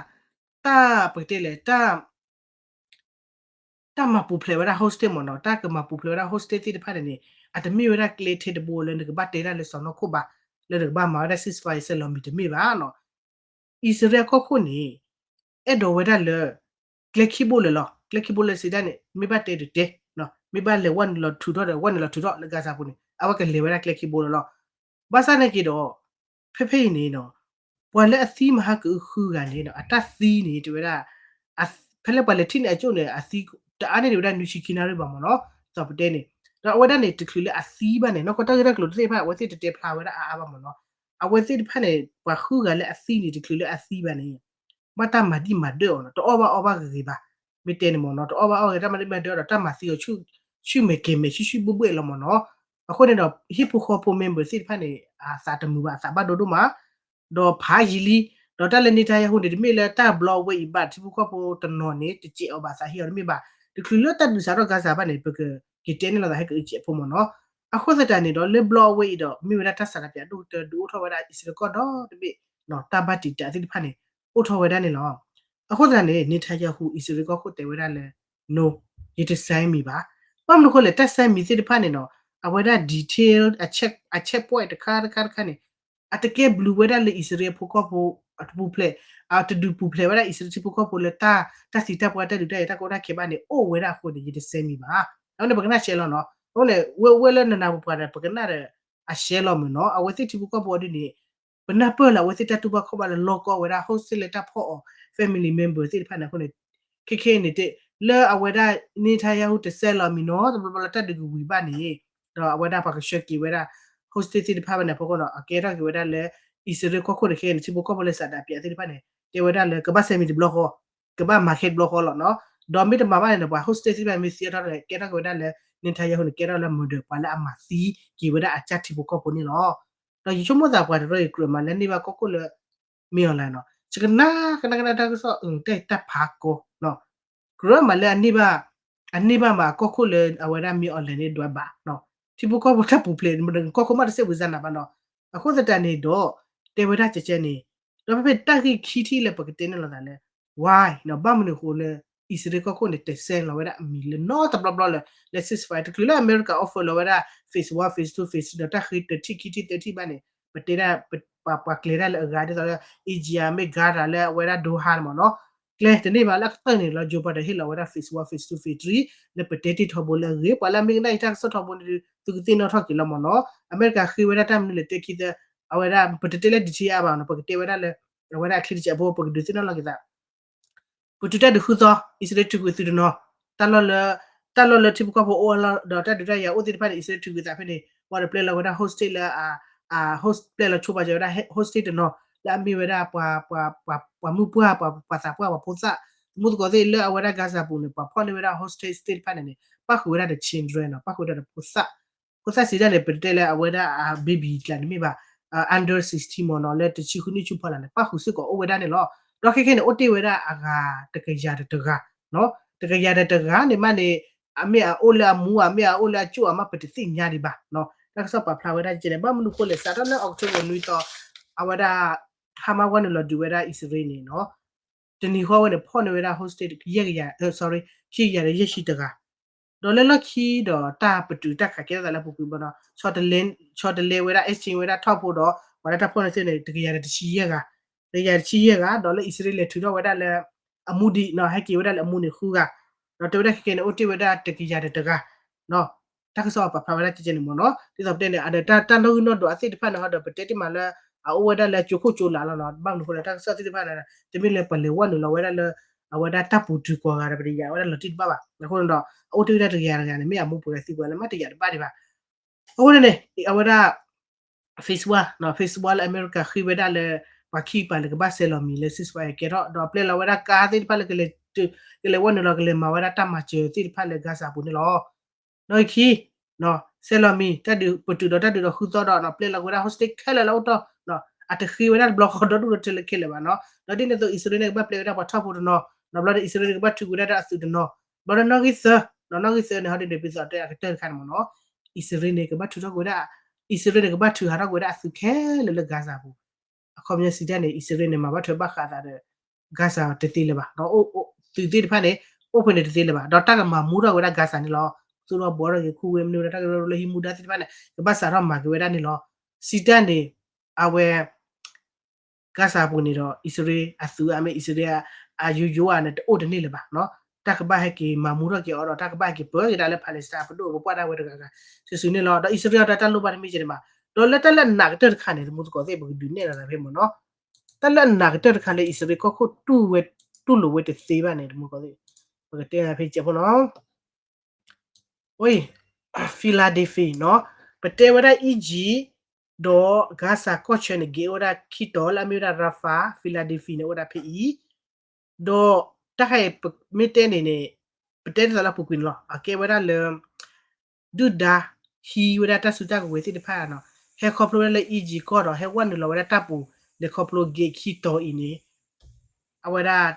တၢ်ပကတဲလဲၣ်, တၢ် တၢ်မၤပူၤဖျဲးဝဲဒၣ် hostage မ့ၢ်နီၤ, တၢ်ကမၤပူၤဖျဲးဝဲဒၣ် hostage သ့ၣ်တဖၣ်န့ၣ်န့ၣ် အတမ့ၢ်ဝဲဒၣ်ကျဲထဲတဘိလၢနကဘၣ်တဲတၢ်လၢစီၤနီၢ်ခိၣ်ဘၣ်, လၢနကဘၣ်မၤဝဲဒၣ် ceasefire စဲးလီၤမံၤတမ့ၢ်ဘၣ်နီၤ. အံၣ်စရ့လးကီၢ်ခိၣ်န့ၣ် အဲၣ်ဒိးဝဲဒၣ်လၢ ကျဲခံဘိလၢာ်လီၤ, ကျဲခံဘိလၢာ်စံးဒၣ်န့ၣ် မ့ၢ်ဘၣ်တဲတတဲ, မ့ၢ်ဘၣ်လဲၤဝဲနုာ်လီၤထုးထီၣ်ဒီး ဝဲနုာ်လီၤထုးထီၣ်လၢ Gaza ပူၤန့ၣ် အဝဲကလဲၤဝဲဒၣ်ကျဲခံဘိလၢာ်လီၤ. ဘၣ်ဆၣ်နာ်က့ၤဒီး ဖဲဖဲအံၤန့ၣ်နီၤ, ပှၤလၢအသံမဟါကအုးဃုဂၤန့ၣ်နီၤ အတၢ်သံန့ၣ် တဲဝဲဒၣ် ဖဲလၢပှၤလဲၤထံၣ်န့ၢ်အကၠိၣ်န့ၣ် အသံတအါန့ၢ်ဒံးဝဲဒၣ်နွံဆံခံနၣ်ရံၣ်ဘၣ်မ့ၢ်နီၤ, ဒ်သိးပတဲန့ၣ်, ဒီးအဝဲဒၣ်န့ၣ် တချုးလၢအသံဘၣ်န့ၣ် နီၢ်ကီၢ်တၢ်ဂ့ၢ်တၢ်ကျိၤသ့ၣ်တဖၣ် အဝဲသ့ၣ်တတဲဖျါဝဲဒၣ်အါအါဘၣ်မ့ၢ်နီၤ, အဝဲသ့ၣ်တဖၣ်န့ၣ် ပှၤဃုဂၤလၢအသံန့ၣ် တချုးလၢအသံဘၣ်န့ၣ် ဘၣ်တၢ်မၤဒံၣ်မၤဒၢၣ်အီၤနီၤ, တအီၣ်ဘၣ်အီဘၣ်ဂ့ၤဂ့ၤဘၣ်, မ့ၢ်တဲန့ၣ်မ့ၢ်နီၤ, တအီၣ်ဘၣ်အီဂ့ၤ တၢ်မၤဒံၣ်မၤဒၢၣ်အီၤဒီး တၢ်မၤသံအီၤ ဆူၣ်မဲာ်ကဲၤမဲာ် ဆူၣ်ဆူၣ်ဘှ့ၣ်ဘှ့ၣ်လီၤမ့ၢ်နီၤ. အဃိန့ၣ်ဒီး ဟံၣ်ဖိဃီဖိ member သ့ၣ်တဖၣ်န့ၣ် အသးတမုာ်ဘၣ်, အသးဘၣ်ဒိဒိၣ်မး, ဒီးဖးယံာ်လံ, ဒီးတၢ်လၢ Netanyahu န့ၣ် တမ့ၢ်လၢတၢ်ဘျီအဝဲအံၤဘၣ်, ထံဖိကီၢ်ဖိတနီၤန့ၣ် တစဲးအီၤဘၣ် သးဟ့ၣ်အီၤတမ့ၢ်ဘၣ်, တချုးလၢတၢ်ဒုးစးထီၣ် Gaza ဘၣ်န့ၣ် ပကက့ၤတဲန့ၢ်လိာ်သးဟဲကအုးကဲးဖိမ့ၢ်နီၤ. အဃိသတးန့ၣ်ဒီး လၢဘျီအဝဲအံၤဒီး မ့ၢ်ဝဲဒၣ်တၢ်စးဒးပၠးဒိၣ်ကတၢၢ် ဒုးအိၣ်ထီၣ်ဝဲဒၣ်အံၣ်စရ့လးကီၢ်ဒီတဘ့ၣ်, တၢ်ဘၣ်တံာ်တာ်သ့ၣ်တဖၣ်န့ၣ် အိၣ်ထီၣ်ဝဲဒၣ်န့ၣ်လီၤ. အဃိသတးန့ၣ် Netanyahu အံၣ်စရ့လးကီၢ်ခိၣ်တဲဝဲဒၣ်လၢ no, ယတ sign မံၤဘၣ်. ဘၣ်မနုၤအဃိလဲၣ် တၢ် sign မံၤသ့ၣ်တဖၣ်န့ၣ်နီၤ အဝဲဒၣ် detail အ check, အ check point တခါတခါတခါန့ၣ် အတကဲဘျုးဝဲဒၣ်လၢအံၣ်စရ့လးဖိကီၢ်ဖိ အတပူၤဖျဲး, အတဒုးပူၤဖျဲးဝဲဒၣ်အံၣ်စရ့လးထံဖိကီၢ်ဖိလၢတၢ်, တၢ်သံတၢ်ပှၢ်တၢ်ဒုးတၢ်ယၤ တၢ်ကီတၢ်ခဲဘၣ်န့ၣ် အိၣ်ဝဲဒၣ်အဃိန့ၣ် ယတ sign မံၤဘၣ်. အဃိန့ၣ် ပကနၣ်ရှဲလီၤနီၤ. အဃိန့ၣ် ဝဲဝဲလၢနနၤပပှၤဒီး ပကနၣ်ဒီး အရှဲလီၤမ့ၢ်နီၤ. အဝဲသ့ၣ်ထံဖိကီၢ်ဖိအီၤဒ်န့ၣ် ပနၢ်ပၢၢ်လၢအဝဲသ့ၣ်တၢ်တူၢ်ဘၣ်ခီၣ်ဘၣ်လၢလီၢ်ကီၢ်ဝဲဒၣ် hostage လၢတၢ်ဖီၣ်အီၤ family member သ့ၣ်တဖၣ်န့ၣ်အဃိန့ၣ် ခဲခဲအံၤန့ၣ် လၢအဝဲဒၣ် Netanyahu တစဲးလီၤမံၤနီၤ တဘျီဘျီလၢတၢ်ဒုးကဝံၤဘၣ်န့ၣ် ဒီးအဝဲဒၣ်ပှၤကဆှၢက့ၤဝဲဒၣ် hostage သ့ၣ်တဖၣ်ဘၣ်န့ၣ်အဖီခိၣ်နီၤ အကဲထီၣ်က့ၤဝဲဒၣ်လၢ အံၣ်စရ့လးကီၢ်ခိၣ်န့ၣ် ခဲခဲအံၤန့ၣ် ထံဖိကီၢ်ဖိလၢစးဒးပၠးသ့ၣ်တဖၣ်န့ၣ် တဲဝဲဒၣ်လၢကဘၣ် sign မံၤတဘျီဃီ ကဘၣ်မၤခဲတဘျီဃီလီၤနီၤ. ဒီးမ့ၢ်တမၤဘၣ်န့ၣ်ဒီး ပှၤ hostage သ့ၣ်တဖၣ်မ့ၢ်သံအါထီၣ်ဒီး ကဲထီၣ်က့ၤဝဲဒၣ်လၢ Netanyahu န့ၣ် ကဲထီၣ်လၢ murder ပှၤလၢအမၤသံက့ၤဝဲဒၣ်အကၢ်ထံဖိကီၢ်ဖိန့ၣ်လီၤ. ဒီးယဆိကမိၣ်သးပှၤတရၢအံၤကြၢးမးလၢန့ၢ်ဘၣ်ကီၢ်ခိၣ်လၢ မ့ၢ်အီၤလဲၣ်နီၤ ယကနၣ်ကနၣ်ကနၣ်တၢ်ကစီၣ် အတၢ်ဖးကီနီၤ ကြၢးမးလၢအန့ၢ်ဘၣ်, အန့ၢ်ဘၣ်မးအကီၢ်ခိၣ်လၢအဝဲဒၣ်မ့ၢ်အီၤလဲၣ်န့ၣ်ဒွးဘၣ်နီၤ ထံဖိကီၢ်ဖိတၢ်ပူၤဖျဲး ကီၢ်ခိၣ်မးတစဲးဝံၤစၢ်နၤဘၣ်နီၤ. အဃိသတးန့ၣ်ဒီး တဲဝဲဒၣ်ကဲကဲန့ၣ် ဒီးဖဲဖဲတၢ်ဂ့ၢ်ခံထံၣ်လၢပကတဲန့ၢ်လိာ်သးလၢ why နီၤ ဘၣ်မနုၤအဃိလၢ အံၣ်စရ့လးကီၢ်ခိၣ်န့ၣ် တဆဲလီၤဝဲဒၣ်အမံၤလၢနီတဘျီဘျီလၢ လၢ ceasefire တချုးလၢအမဲရကၤ offer လီၤဝဲဒၣ် phase one, phase two, phase three ဒီးတၢ်ဃ့တထံၣ်ခံထံၣ်သၢထံၣ်ဘၣ်န့ၣ် ပတဲဒၣ် ပှၤကျဲၤတၢ်လၢအဂၤဒ်သိးလၢ Egypt မ့ၢ် Qatar လၢအဝဲဒၣ် Doha န့ၣ်မ့ၢ်နီၤ ကျဲတန့ၢ်ဘၣ်လၢအကတၢၢ်န့ၣ်လီၤ Joe Biden ဟ့ၣ်လီၤဝဲဒၣ် phase one, phase two, phase three လၢပတဲတ့ၢ်ထီဘိလၢအဂ့ၤ ပှၤလၢအမ့ၢ်ကနၣ်အံၤတၢ်ကစီၣ်ထီဘိန့ၣ် သုကသ့ၣ်နီၣ်ထီၣ်က့ၤလီၤမ့ၢ်နီၤ အမဲရကၤဃ့ဝဲဒၣ်တၢ်မနုၤလဲၣ်တဲခံသၢ အဝဲဒၣ် ပတတဲလၢ detail အါဘၣ်နီၤ ပကတဲဝဲဒၣ်လၢ အဝဲဒၣ်အချံတစဲးဖိ ပကဒုးသ့ၣ်နီၣ်လီၤက့ၤသး ပတုာ်တၢ်ဒုးဃုသီ အံၣ်စရ့လးထုးကွံာ်သုးတနီၤ တၢ်လီၢ်လၢ တၢ်လီၢ်လၢထံဖိကီၢ်ဖိအိၣ်အလီၢ်ဒီးတၢ်ဒုးတၢ်ယၤအိၣ်သ့ၣ်တဖၣ်န့ၣ် အံၣ်စရ့လးထုးကွံာ်သးဖဲန့ၣ် ဝံၤဒီးပျဲလီၤဝဲဒၣ် hostage လၢ အ hostage ပျဲလီၤဆိပာ်စၢၤဝဲဒၣ် hostage တနီၤ လၢအမ့ၢ်ဝဲဒၣ် ပှၤမုၢ်ပှၢ် ပှၤသးပှၢ် ပှၤဖိသၣ် သမူသကိးသ့ၣ်လၢအဝဲဒၣ် Gaza ပူၤန့ၣ် ပှၤဖီၣ်န့ၢ်ဝဲဒၣ် hostage သ့ၣ်တဖၣ်န့ၣ်န့ၣ် ပၣ်ဃုာ်ဝဲဒၣ်ဒီး children နီၤ ပၣ်ဃုာ်ဝဲဒၣ်ဒီးဖိသၣ် ဖိသၣ်စံးဒၣ်န့ၣ် ပတဲလၢအဝဲဒၣ်အ baby ကျါန့ၣ်မ့ၢ်ဘၣ် under sixteen မ့ၢ်နီၤ လၢတဆံဃုနံၣ်ဆူဖီလာ်န့ၣ် ပၣ်ဃုာ်စ့ၢ်ကီးအိၣ်ဝဲဒၣ်န့ၣ်လီၤ. ဒီးခဲခဲန့ၣ် အိၣ်တ့ၢ်ဝဲဒၣ်အဂၤတကယၤဒီးတဂၤ တကယၤဒီးတဂၤန့ၣ်မးန့ၣ် အမ့ၢ်အအိၣ်လၢအမူ အမ့ၢ်အအိၣ်လၢအကၠိၣ်အမး ပတသ့ၣ်ညါဒံးဘၣ်. တၢ်ကစီၣ်ပာ်ဖျါဝဲဒၣ်ကဲန့ၣ် ဘၣ်မနုၤဃိလဲၣ် စးထီၣ်လၢ October နွံသီ အဝဲဒၣ် Hamas ဝဲနုာ်လီၤဒုးဝဲဒၣ်အံၣ်စရ့လးန့ၣ်နီၤ တနံၤဃီဝဲန့ၣ် ဖီၣ်န့ၢ်ဝဲဒၣ် hostage ယဲၢ်ကယၤ sorry ခံကယၤဒီးယဲၢ်ဆံတဂၤ ဒီးလၢလီၢ်ခံဒီးတၢ်ပတုာ်တၢ်ခးကဲထီၣ်သးလၢအပူၤကွံာ်ဘၣ်နီၤ ဆီတလဲဝဲဒၣ် exchange ဝဲဒၣ်ထီၣ်ဖိဒီး ပှၤလၢတၢ်ဖီၣ်န့ၢ်သ့ၣ်န့ၣ် တကယၤဒီးတဆံယဲၢ်ဂၤ တကယၤတဆံယဲၢ်ဂၤ ဒီးလၢအံၣ်စရ့လးလဲၤထုးထီၣ်ဝဲဒၣ်လၢ အမူဒံးနီၤ ဟဲက့ၤဝဲဒၣ်လၢအမူန့ၣ်ဃုဂၤ ဒီးတဲဝဲဒၣ်ခဲကဲန့ၣ် အိၣ်တ့ၢ်ဝဲဒၣ်တကယၤဒီးတဂၤ တၢ်ကစီၣ်ပာ်ဖျါဝဲဒၣ်ကဲကဲန့ၣ်မ့ၢ်နီၤ ဒ်သိးပတဲန့ၣ် အတၢ်နီၣ်ဂံၢ်နီၣ်ဒွးသ့ၣ်တဖၣ်န့ၣ်ဟီဒီး ပတဲတ့ၢ်မးလၢ အအိၣ်ဝဲဒၣ်လၢကၠိခိၣ်ကၠိလးလီၤနီၤ ဘၣ်မနုၤဃိလဲၣ် တၢ်ကစီၣ်သ့ၣ်တဖၣ်န့ၣ် တမ့ၢ်လၢပလဲၤဝဲနုာ်လီၤဝဲဒၣ်လၢ အဝဲဒၣ်တၢ်ပူၤတုၤကိးဂၤဒီး ပတယာ်ဝဲဒၣ်လီၤတံၢ်တဘၣ်ဘၣ် အဃိန့ၣ်ဒီး အအိၣ်တ့ၢ်ဝဲဒၣ်တကယၤတဂၤန့ၣ် မ့ၢ်အမူပှဲၤဂၤသံပှဲၤဂၤလၢမ့ၢ်တယာ်တဘၣ်ဒံးဘၣ် အဃိန့ၣ်န့ၣ် အဝဲဒၣ် phase one နီၤ phase one လၢအမဲရကၤဃ့ဝဲဒၣ်လၢ ပှၤခံကပၤလၢကဘၣ်ဆဲးလီၤမံၤလၢ ceasefire ကဲထီၣ် ဒီးပျဲလီၤဝဲဒၣ်ကါသ့ၣ်တဖၣ်လၢ ကလဲၤဝဲနုာ်လီၤ ကလဲၤမၤဝဲဒၣ်တၢ်မၤစၢၤသ့ၣ်တဖၣ်လၢ Gaza ပူၤန့ၣ်လီၤ. နီၣ်ဂံၢ်ခံ ဆဲးလီၤမံၤ တၢ်ဒုးပတုာ်ဒီးတၢ်ဒုးဒီးဃုသီဒီး ပျဲလီၤဝဲဒၣ် hostage ခဲလၢာ်လၢအအိၣ်တီၢ် အတဃ့ဝဲဒၣ်တဘျီဃီဒီဒူၣ်ဒီထၢလၢခဲလၢာ်ဘၣ်နီၤ ဒီးဒ်န့ၣ်အသိး အံၣ်စရ့လးန့ၣ် ကဘၣ်ပျဲဝဲဒၣ်ပှၤထီၣ်ဖိတနီၤ နီၤဘျီဒီး အံၣ်စရ့လးန့ၣ် ကဘၣ်ထုးကွံာ်ဝဲဒၣ်အသုးတနီၤ ဘျီဒီးနီၣ်ဂံၢ်သၢ နီၣ်ဂံၢ်သၢန့ၣ် ဟီဒ်န့ၣ် ပသးတဲအကတၢၢ်တခါန့ၣ်မ့ၢ်နီၤ အံၣ်စရ့လးန့ၣ် ကဘၣ်ထုးထီၣ်ကွံာ်ဝဲဒၣ် အံၣ်စရ့လးန့ၣ် ကဘၣ်ထုးဟးထီၣ်ကွံာ်ဝဲဒၣ်အသုးခဲလၢာ်လၢ Gaza ပူၤ အခီပညီစံးတၢ်န့ၣ် အံၣ်စရ့လးန့ၣ် မၤဘၣ်ထွဲဘၣ်ဃးသးဒီး Gaza တသ့လၢၤဘၣ် ဒီးအိၣ် သုးသ့ၣ်တဖၣ်န့ၣ် အိၣ်ဖဲန့ၣ်တသ့လၢၤဘၣ် ဒီးတၢ်ကမၤမူထီၣ်ဝဲဒၣ် Gaza န့ၣ်လီၤ. သူၣ်ထီၣ်ဘှီထီၣ်က့ၤခူဝ့ၢ်မနုၤဝဲဒၣ် တၢ်ကရၢကရိလၢဟံးမူဒါသ့ၣ်တဖၣ်န့ၣ် ကဘၣ်စးထီၣ်မၤက့ၤဝဲဒၣ်န့ၣ်လီၤ. စံးတၢ်န့ၣ် အဝဲ Gaza ပူၤန့ၣ်ဒီး အံၣ်စရ့လးအသုး အမ့ၢ်အံၣ်စရ့လးအယိယိဧါန့ၣ် တအိၣ်တန့ၢ်လၢၤဘၣ်နီၤ တၢ်ကဘၣ်ဟဲက့ၤမၤမူထီၣ်က့ၤအီၤဒီး တၢ်ကဘၣ်ဟဲက့ၤပၢက့ၤဒၣ်လၢ Palestine ပဒိၣ်ပပှၢ်ဒၣ်ဝဲတဂၤဂၤ စုာ်စုာ်န့ၣ်လီၤ. ဒီးအံၣ်စရ့လးအတၢ်လိၣ်ဘၣ်တမ့ၢ်ကဲန့ၣ်ဘၣ် ဒီးလၢတၢ်လၢအနာ်ကတၢၢ်တခါန့ၣ် သမူသကိးသ့ၣ် ပကဒုးနဲၣ်လီၤသးဖဲမ့ၢ်နီၤ တၢ်လၢအနာ်ကတၢၢ်တခါလၢအံၣ်စရ့လးကီၢ်ခိၣ်တူၢ်ဝဲ တူၢ်လိာ်ဝဲတသ့ဘၣ်န့ၣ် သမူသကိးသ့ၣ် ပကတဲဖဲကဲဖိနီၤ Philadelphia နီၤ ပတဲဝဲဒၣ် Egypt ဒီး Gaza ကီၢ်ဆၢန့ၣ် က့ၤအိၣ်ဝဲဒၣ်ခံတီၤလၢအမ့ၢ်ဝဲဒၣ် Rafah Philadelphia န့ၣ် အိၣ်ဝဲဒၣ်ဖဲအံၤ ဒီးတၢ်ခါအံၤ မ့ၢ်တဲန့ၣ်န့ၣ် ပတဲဒ်သိးလၢအပူၤကွံာ်န့ၣ်လီၤ အကဲဝဲဒၣ်လၢ ဒုၣ်ဒါဟံးဝဲဒၣ်တၢ်စုတၢ်ကဝဲၤသ့ၣ်တဖၣ်နီၤ ဟဲခီဖျိဝဲဒၣ်လၢ Egypt ကီၢ်ဒီး ဟဲဝဲနုာ်လီၤဝဲဒၣ်တၢ်ပူၤ လဲၤခီဖျိ gate ခံတီၤအံၤန့ၣ် အဝဲဒၣ်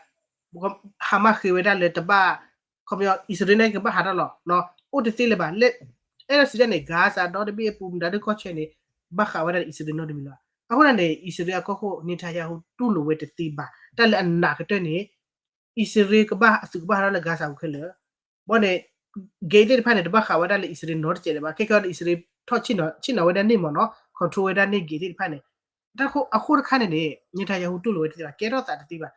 Hamas ဃ့ဝဲဒၣ်လၢတဘၣ် ခီပညီ အံၣ်စရ့လးန့ၣ်ကဘၣ်ဟးထီၣ်လီၤ အိၣ်တသ့လၢၤဘၣ် လၢ အဲၣ်ဒိးစံးဒၣ်န့ၣ် Gaza ဒီတဘ့ၣ်အပူၤ မတၤဒုကီၢ်ဆၢန့ၣ် ဘၣ်ဃးဝဲဒၣ်ဒီးအံၣ်စရ့လးနီတမံၤလီၤ. အဃိန့ၣ်န့ၣ် အံၣ်စရ့လးအကီၢ်ခိၣ် Netanyahu တူၢ်လိာ်ဝဲတသ့ဘၣ် တၢ်လၢအနာ်ကတၢၢ်န့ၣ် အံၣ်စရ့လးကဘၣ်အသုးကဘၣ်ဟးထီၣ်လၢ Gaza ပူၤခဲလၢာ် ဘၣ်န့ၣ် gate သ့ၣ်တဖၣ်န့ၣ် တဘၣ်ဃးဝဲဒၣ်လၢအံၣ်စရ့လးနီတစဲးလၢၤဘၣ် ခဲကဲဒီးအံၣ်စရ့လးထီၣ်ဆ့ၣ်နီၤဝဲဒၣ်န့ၣ်မ့ၢ်နီၤ control ဝဲဒၣ်န့ၣ် gate သ့ၣ်တဖၣ်န့ၣ် တၢ်အဃိတခါန့ၣ်န့ၣ် Netanyahu တူၢ်လိာ်ဝဲတသ့ဘၣ် ကဲထီၣ်သးတသ့ဘၣ်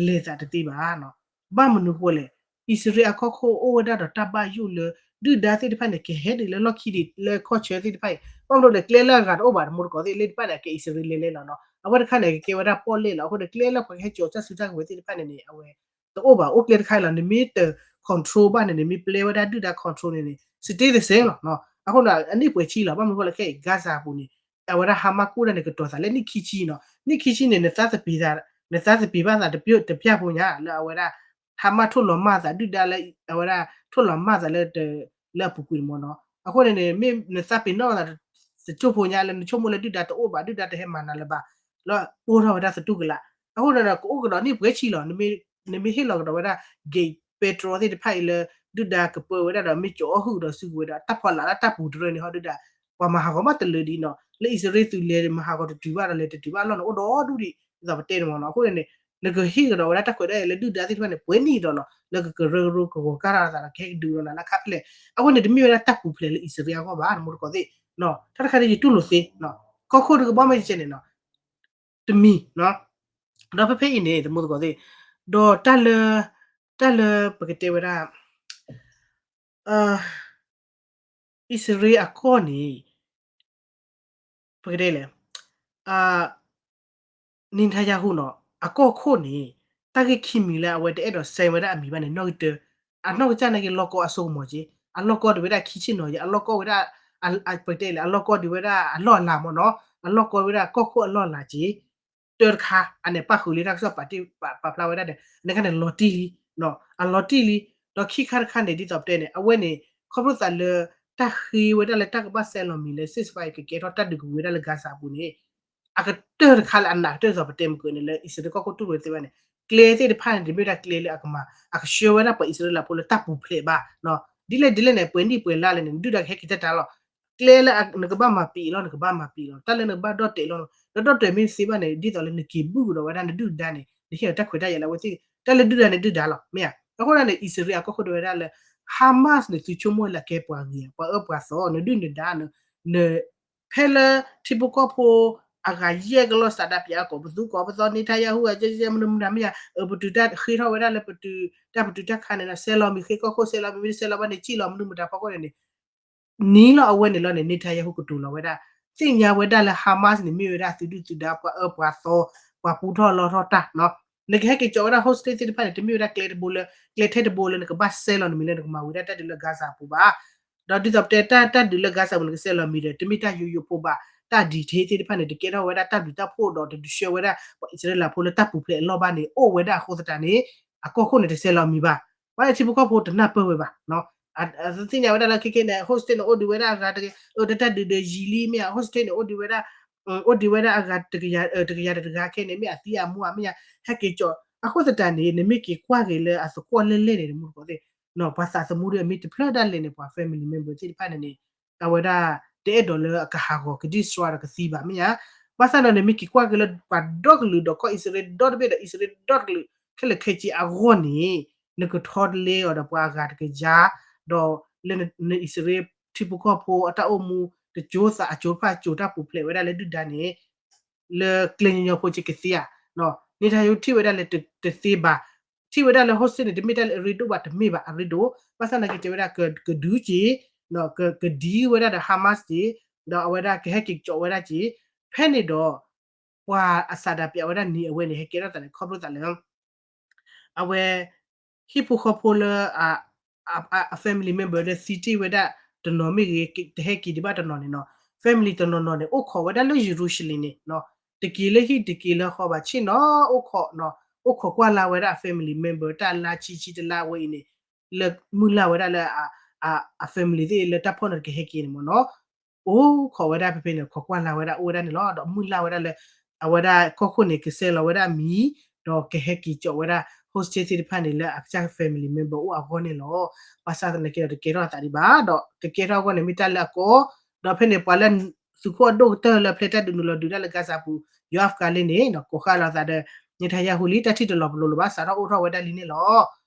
လဲၤသးတသ့ဘၣ်နီၤ ဘၣ်မနုၤဃိလဲၣ် အံၣ်စရ့လးအကီၢ်ခိၣ်အိၣ်ဝဲဒၣ်ဒီးတၢ်ဘၣ်ယိၣ်လၢ ဒုၣ်ဒါသ့ၣ်တဖၣ်န့ၣ် ကဟဲဒံးလၢလီၢ်ခံဒံးလၢကီၢ်ဆၢသ့ၣ်တဖၣ်အံၤ ဘၣ်မနုၤလဲၣ် ကျဲလၢအဂၤတအိၣ်ဘၣ် တမူတကိးသ့ၣ်လၢတဖၣ်န့ၣ် အကဲအံၣ်စရ့လးလဲၤလဲၤလီၤနီၤ အဝဲတခါန့ၣ် ကကဲဝဲဒၣ်ပီၣ်လဲၣ်လီၤ အဃိန့ၣ် ကျဲလၢပှၤကဟဲကၠီၤတၢ်စုတၢ်ကဝဲၤသ့ၣ်တဖၣ်န့ၣ်န့ၣ် အဝဲ တအိၣ်ဘၣ် အိၣ်ကျဲတခါအံၤလီၤ နမ့ၢ်တ control ဘၣ်န့ၣ် နမ့ၢ်ပျဲဝဲဒၣ်ဒုၣ်ဒါ control န့ၣ်န့ၣ် စတ့တစဲးလီၤနီၤ အဃိန့ၣ် အနံၣ်ပှဲၤဆံလီၤ ဘၣ်မနုၤဃိလဲၣ် ခဲအံၤ Gaza ပူၤန့ၣ် အဝဲဒၣ် Hamas ကူၣ်ဒၣ်န့ၣ် ကတီၤသးလၢနံၣ်ခံဆံနီၤ နံၣ်ခံဆံန့ၣ် နသးသပ့ၤဘၣ်သးတပျၢ်ဖိညါ လၢအဝဲဒၣ် Hamas ထိၣ်လီၤမၢ်သးဒုၣ်ဒါလၢ အဝဲဒၣ် ထိၣ်လီၤမၢ်သးလၢ လၢအပူၤကွံာ်န့ၣ်မ့ၢ်နီၤ အဃိန့ၣ်န့ၣ် မ့ၢ်နသးပ့ၤနီၣ်သး တကၠိၢ်ဖိညါလၢနဆိကမိၣ်လၢဒုၣ်ဒါတအိၣ်ဘၣ် ဒုၣ်ဒါတဟဲမၤနၤလၢၤဘၣ် လၢအိၣ်ထီၣ်ဝဲဒၣ်သတူၢ်ကလာ် အဃိန့ၣ်ဒီး ကအိၣ်ကဒီးနံၣ်ပှဲၤဆံလီၤ နမ့ၢ်ဟ့ၣ်လီၤကဒီးဝဲဒၣ် gate patrol သ့ၣ်တဖၣ်အံၤလၢ ဒုၣ်ဒါကပၢဝဲဒၣ်ဒီး မ့ၢ်ကၠီအီၣ်ဟုၣ်ကဒီးစုကဝဲၤဒီး တၢ်ဖီလာ်လၢတၢ်ပူၤတရၢန့ၣ်ဟီဒုၣ်ဒါ ပှၤမၤဟးဂီၤမးတလၢာ်ဒံးနီၤ လၢအံၣ်စရ့လးသုးလဲၤမၤဟးဂီၤတတုၤဘၣ်ဒီးလဲၤတတုၤဘၣ်အလီၢ်န့ၣ် အိၣ်ဒီဒူၣ်ဒံး ဒ်သိးပတဲန့ၣ်မ့ၢ်နီၤ အဃိန့ၣ်န့ၣ် နကဟ့ၣ်ကဒီးဝဲဒၣ်တၢ်ခွဲးတၢ်ယာ်လၢဒုၣ်ဒါသ့ၣ်တဖၣ်န့ၣ် ပှဲၤနံၣ်ကဒီးလီၤ. လၢကကရၢကရိကဂီၤကၢ်ထီၣ်အသးဒီး ကဟဲကဒုးကဒီးနၤလၢခါဖဲလဲၣ်. အဝဲန့ၣ်တမ့ၢ်ဝဲဒၣ်တၢ်ပူၤဖျဲးလၢအံၣ်စရ့လးအဂီၢ်ဘၣ် တမူတကိးသ့ၣ်. တၢ်တခါန့ၣ်ယတူၢ်လိာ်သ့, ကီၢ်ခိၣ်တကဘီမ့ၢ်ယကဲန့ၣ်နီၤ, တမံၤ, ဒီးဖဲဖဲအံၤန့ၣ် တမူတကိးသ့ၣ်, ဒီးတၢ်လၢ, တၢ်လၢပကတဲဝဲဒၣ် အံၣ်စရ့လးအကီၢ်န့ၣ် ပကတဲလဲၣ်, နံၤထါယၤဟူနီၤ အကီၢ်ခိၣ်န့ၣ် တၢ်ဂ့ၢ်ခံမံၤလၢအဝဲတအဲၣ်ဒိးစဲဝဲဒၣ်အမံၤဘၣ်န့ၣ် နီၣ်ဂံၢ်တၢ, အနီၢ်ကစၢ်နာ်က့ လီၢ်ကီအစိကမီၤက့, အလီၢ်ကီဒံးဝဲဒၣ်ခံဆ့ၣ်နီၤက့, အလီၢ်ကီဝဲဒၣ်, ပကတဲလဲၣ် အလီၢ်ကီဒံးဝဲဒၣ်အလီၢ်အလၤမ့ၢ်နီၤ, အလီၢ်ကီဝဲဒၣ်ကီၢ်ခိၣ်အလီၢ်အလၤက့ တၢတခါ အန့ၣ်ပၣ်ဃုာ်လံတၢ်ကစီၣ်ပာ်တ့ၢ်ပာ်ဖျါဝဲဒၣ်ဒီး အန့ၣ်ခါန့ၣ်လီၤတံၢ်လံ, အလီၤတံၢ်လံ, ဒီးခံခါတခါန့ၣ် ဒ်သိးပတဲန့ၣ် အဝဲန့ၣ် ခီဖျိသးလၢ တၢ်ဃ့ဝဲဒၣ်လၢတၢ်ကဘၣ်စဲလီၤမံၤလၢ ceasefire ကကဲထီၣ်တၢ်ဒုးကဝံၤဝဲဒၣ်လၢ Gaza အပူၤန့ၣ် အကတၢၢ်တခါလၢအနးကတၢၢ်ဒ်သိးပတဲမုၢ်ကၢန့ၣ် လၢအံၣ်စရ့လးကီၢ်ခိၣ်တူၢ်လိာ်သ့ဝဲန့ၣ် ကျဲသ့ၣ်တဖၣ်န့ၣ် တမ့ၢ်ဝဲဒၣ်ကျဲလၢအကမၤ အကဆှၢဝဲဒၣ်ပှၤအံၣ်စရ့လးဖိလၢတၢ်ပူၤဖျဲးဘၣ်, ဒ်လဲၣ်ဒ်လဲၣ်န့ၣ် ပှဲၤနံၣ်ပှဲၤလါလၢန့ၣ် နဒုၣ်ဒါကဟဲက့ၤတၢ်တၢ်လီၤ, ကျဲလၢနကဘၣ်မၤပံာ်လီၤ နကဘၣ်မၤပံာ်လီၤ, တၢ်လၢနကဘၣ်ဒီၣ်တဲာ်လီၤ, ဒီးဒီၣ်တဲာ်မ့ၢ်တသ့ဘၣ်န့ၣ် ဒ်သိးလၢနက့ၤဘုၣ်ကဒီးဝဲဒၣ်နဒုၣ်ဒါန့ၣ် နဟ့ၣ်အီၤတၢ်ခွဲးတၢ်ယာ်လၢအဝဲသ့ၣ် တၢ်လၢဒုၣ်ဒါန့ၣ်ဒုၣ်ဒါလီၤ မ့ၢ်ဧါ. အဃိန့ၣ် အံၣ်စရ့လးအကီၢ်ခိၣ်ဒၣ်ဝဲဒၣ်လၢ Hamas န့ၣ် သုဆိကမိၣ်လၢအကဲပှၤဂ့ၤ ပှၤအၢပှၤသီ နဒုၣ်နဒါ န ဖဲလၢထံဖိကီၢ်ဖိ အဂၤယဲၢ်ကလီၢ်စးဒၣ်ပၠးအကိး ပသူကိးပသီ Netanyahu အကဲကဲမနုၤမတၤမ့ၢ်ဧါ အပတုာ်တၢ်ဃ့ထီၣ်ဝဲဒၣ်လၢပတုာ် တၢ်ပတုာ်တၢ်ခးန့ၣ်ဒီး စဲလီၤမံၤဃ့ကီၢ်ခိၣ် စဲလီၤမံၤမ့ၢ်တစဲလီၤဘၣ်န့ၣ် စံၣ်လီၤမနုၤမတၤဖီခိၣ်န့ၣ်န့ၣ် နံၤလီၤအဝဲန့ၣ်လီၤန့ၣ် Netanyahu ကတိၤလီၤဝဲဒၣ် သ့ၣ်ညါဝဲဒၣ်လၢ Hamas န့ၣ် မ့ၢ်ဝဲဒၣ်သုဒုၣ်သုဒါ ပှၤအၢပှၤသီ ပှ�ၤပူထီၣ်လီထီၣ်တၢ် နကဟဲက့ၤကၠီးဝဲဒၣ် hostage သ့ၣ်တဖၣ်န့ၣ် တမ့ၢ်ဝဲဒၣ်ကျဲတဘိလၢ ကျဲထဲတဘိလၢ နကမၤဝံၤဒၣ်တၢ်ဒုးလၢ Gaza အပူၤဘၣ်. ဒီးဒ်သိးပတဲတၢ် တၢ်ဒုးလၢ Gaza ပူၤန့ၣ် ကစဲလီၤမံၤဒီး တမ့ၢ်တၢ်ယိယိဖိဘၣ်. တၢ် detail သ့ၣ်တဖၣ်န့ၣ် တကဲထီၣ်ဝဲဒၣ်တၢ်ဘျုးတၢ်ဖှိၣ်ဒီး တဒုးဆှၢဝဲဒၣ် ပှၤအံၣ်စရ့လးဖိလၢတၢ်ပူၤဖျဲးအလီၢ်ဘၣ်န့ၣ် အိၣ်ဝဲဒၣ်အဃိသတးန့ၣ် အကီၢ်ခိၣ်န့ၣ် တစဲလီၤမံၤဘၣ်. ဘၣ်လၢထံဖိကီၢ်ဖိတနၢ်ပၢၢ်ဝဲဘၣ်. သ့ၣ်ညါဝဲဒၣ်လၢခဲကဲန့ၣ် hostage န့ၣ် အိၣ်ဒံးဝဲဒၣ်အဂၤတကယၤ တၢ်ဒုးဒီးယံာ်လံမ့ၢ်ဧါ hostage န့ၣ် အိၣ်ဒံးဝဲဒၣ် အိၣ်ဒံးဝဲဒၣ်အဂၤတကယၤ တကယၤတဂၤခဲန့ၣ် မ့ၢ်အသံအမူအမ့ၢ်ဧါ ဟဲက့ၤကၠီး အဃိသတးန့ၣ် နမ့ၢ်က့ၤကွၢ်က့ၤလၢအသကွီၢ်လဲၢ်လဲၢ်န့ၣ် တမူတကိးသ့ၣ် ပှၤသးသမူဒီးမ့ၢ်တဖျၢၣ်ဒၣ်လဲာ်န့ၣ် ပှၤ family member သ့ၣ်တဖၣ်န့ၣ်န့ၣ် အဝဲဒၣ်တအဲၣ်ဒိးလၢအကဟးဂီၤက destroy ဒီးကသံဘၣ်မ့ၢ်ဧါ. ဘၣ်ဆၣ်ဒီးန့ၣ် မ့ၢ်က့ၤကွၢ်က့ၤလၢပှၤဒီကလုာ်ဒီးကီၢ်အံၣ်စရ့လး ဒီတဘ့ၣ်ဒီးအံၣ်စရ့လးဒီကလုာ် ခဲလၢာ်ခဲဆ့အဂီၢ်န့ၣ် နကထီတလဲအီၤဒီးပှၤအဂၤတကယၤ ဒီးလၢနအံၣ်စရ့လးထံဖိကီၢ်ဖိအတၢ်အိၣ်မူ တကၠိသးအကၠိတဖၣ်ကၠိတၢ်ပူၤဖျဲးဝဲဒၣ်လၢဒုၣ်ဒါန့ၣ် လၢကျဲညီညီဖိကကသ့ဧါ. Netanyahu ထံၣ်ဝဲဒၣ်လၢတသ့ဘၣ်. ထံၣ်ဝဲဒၣ်လၢ hostage န့ၣ် တမ့ၢ်တၢ်လၢအရ့ဒိၣ်ဘၣ် တမ့ၢ်ဘၣ် အရ့ဒိၣ်. ဘၣ်ဆၣ်သနာ်က့တဲဝဲဒၣ် ကဒုးက့ၤ ကဒံဝဲဒၣ်ဒီး Hamas က့ၤ ဒီးအဝဲဒၣ်ကဟဲက့ၤကၠီးဝဲဒၣ်က့ၤ ဖဲန့ၣ်ဒီး ပှၤအစးဒၣ်ပျးဝဲဒၣ်နံၤအဝဲန့ၣ် ဟဲကဲထီၣ်သးန့ၣ် ခီဖျိသးလၢ အဝဲ ဟံၣ်ဖိဃီဖိလၢ အ family member လၢသံတ့ၢ်ဝဲဒၣ်တနီၤမ့ၢ်ဂ့ၤ တဟဲက့ၤဒံးဘၣ်တနီၤန့ၣ်နီၤ family တနီၤနီၤန့ၣ် အိၣ်ခိးဝဲဒၣ်လၢယရူၤၡလ့ၣ်န့ၣ် တက့ၤလၢဟံၣ်တက့ၤလၢဃီဘၣ်ဆ့ၣ်နီၤ အိၣ်ခိး အိၣ်ခိးကွၢ်လၢ်ဝဲဒၣ်အ family member တၢ်လါဆံဆံတလါဝဲအံၤန့ၣ် လၢမုၢ်လၢ်ဝဲဒၣ်လၢ အ family သ့ၣ်လၢတၢ်ဖီၣ်န့ၣ်တကဟဲက့ၤန့ၣ်မ့ၢ်နီၤ အိၣ်ခိးဝဲဒၣ်ဖဲဖဲန့ၣ် ခိးကွၢ်လၢ်ဝဲဒၣ်အိၣ်ဝဲဒၣ်န့ၣ်လီၤ. ဒီးမုၢ်လၢ်ဝဲဒၣ်လၢ အဝဲဒၣ်ကီၢ်ခိၣ်န့ၣ် ကစဲလီၤဝဲဒၣ်မံၤ ဒီးကဟဲက့ၤကၠီးဝဲဒၣ် hostage သ့ၣ်တဖၣ်န့ၣ် လၢအကစၢ် family member အိၣ်အဂီၢ်န့ၣ်လီၤ. ဘၣ်ဆၣ်သနာ်က့ဒီး တကဲထီၣ်အသးဒံးဘၣ် ဒီးကကဲထီၣ်အဂီၢ်န့ၣ် မ့ၢ်တၢ်လၢအကီ ဒီးဖဲန့ၣ် ပှၤလၢ သုးခိၣ်အဒိၣ်ကတၢၢ်လၢဖဲတၢ်ဒုးနုာ်လီၤဒုးတၢ်လၢ Gaza ပူၤ ယွၤအဖကၣ်လ့န့ၣ် ကိးဃာ်လီၤသးဒီး Netanyahu လံ တၢ်ထံၣ်တလီၤပလိာ်လၢၤဘၣ် စးထီၣ်အိၣ်ထီၣ်ဝဲဒၣ်လံန့ၣ်လီၤ.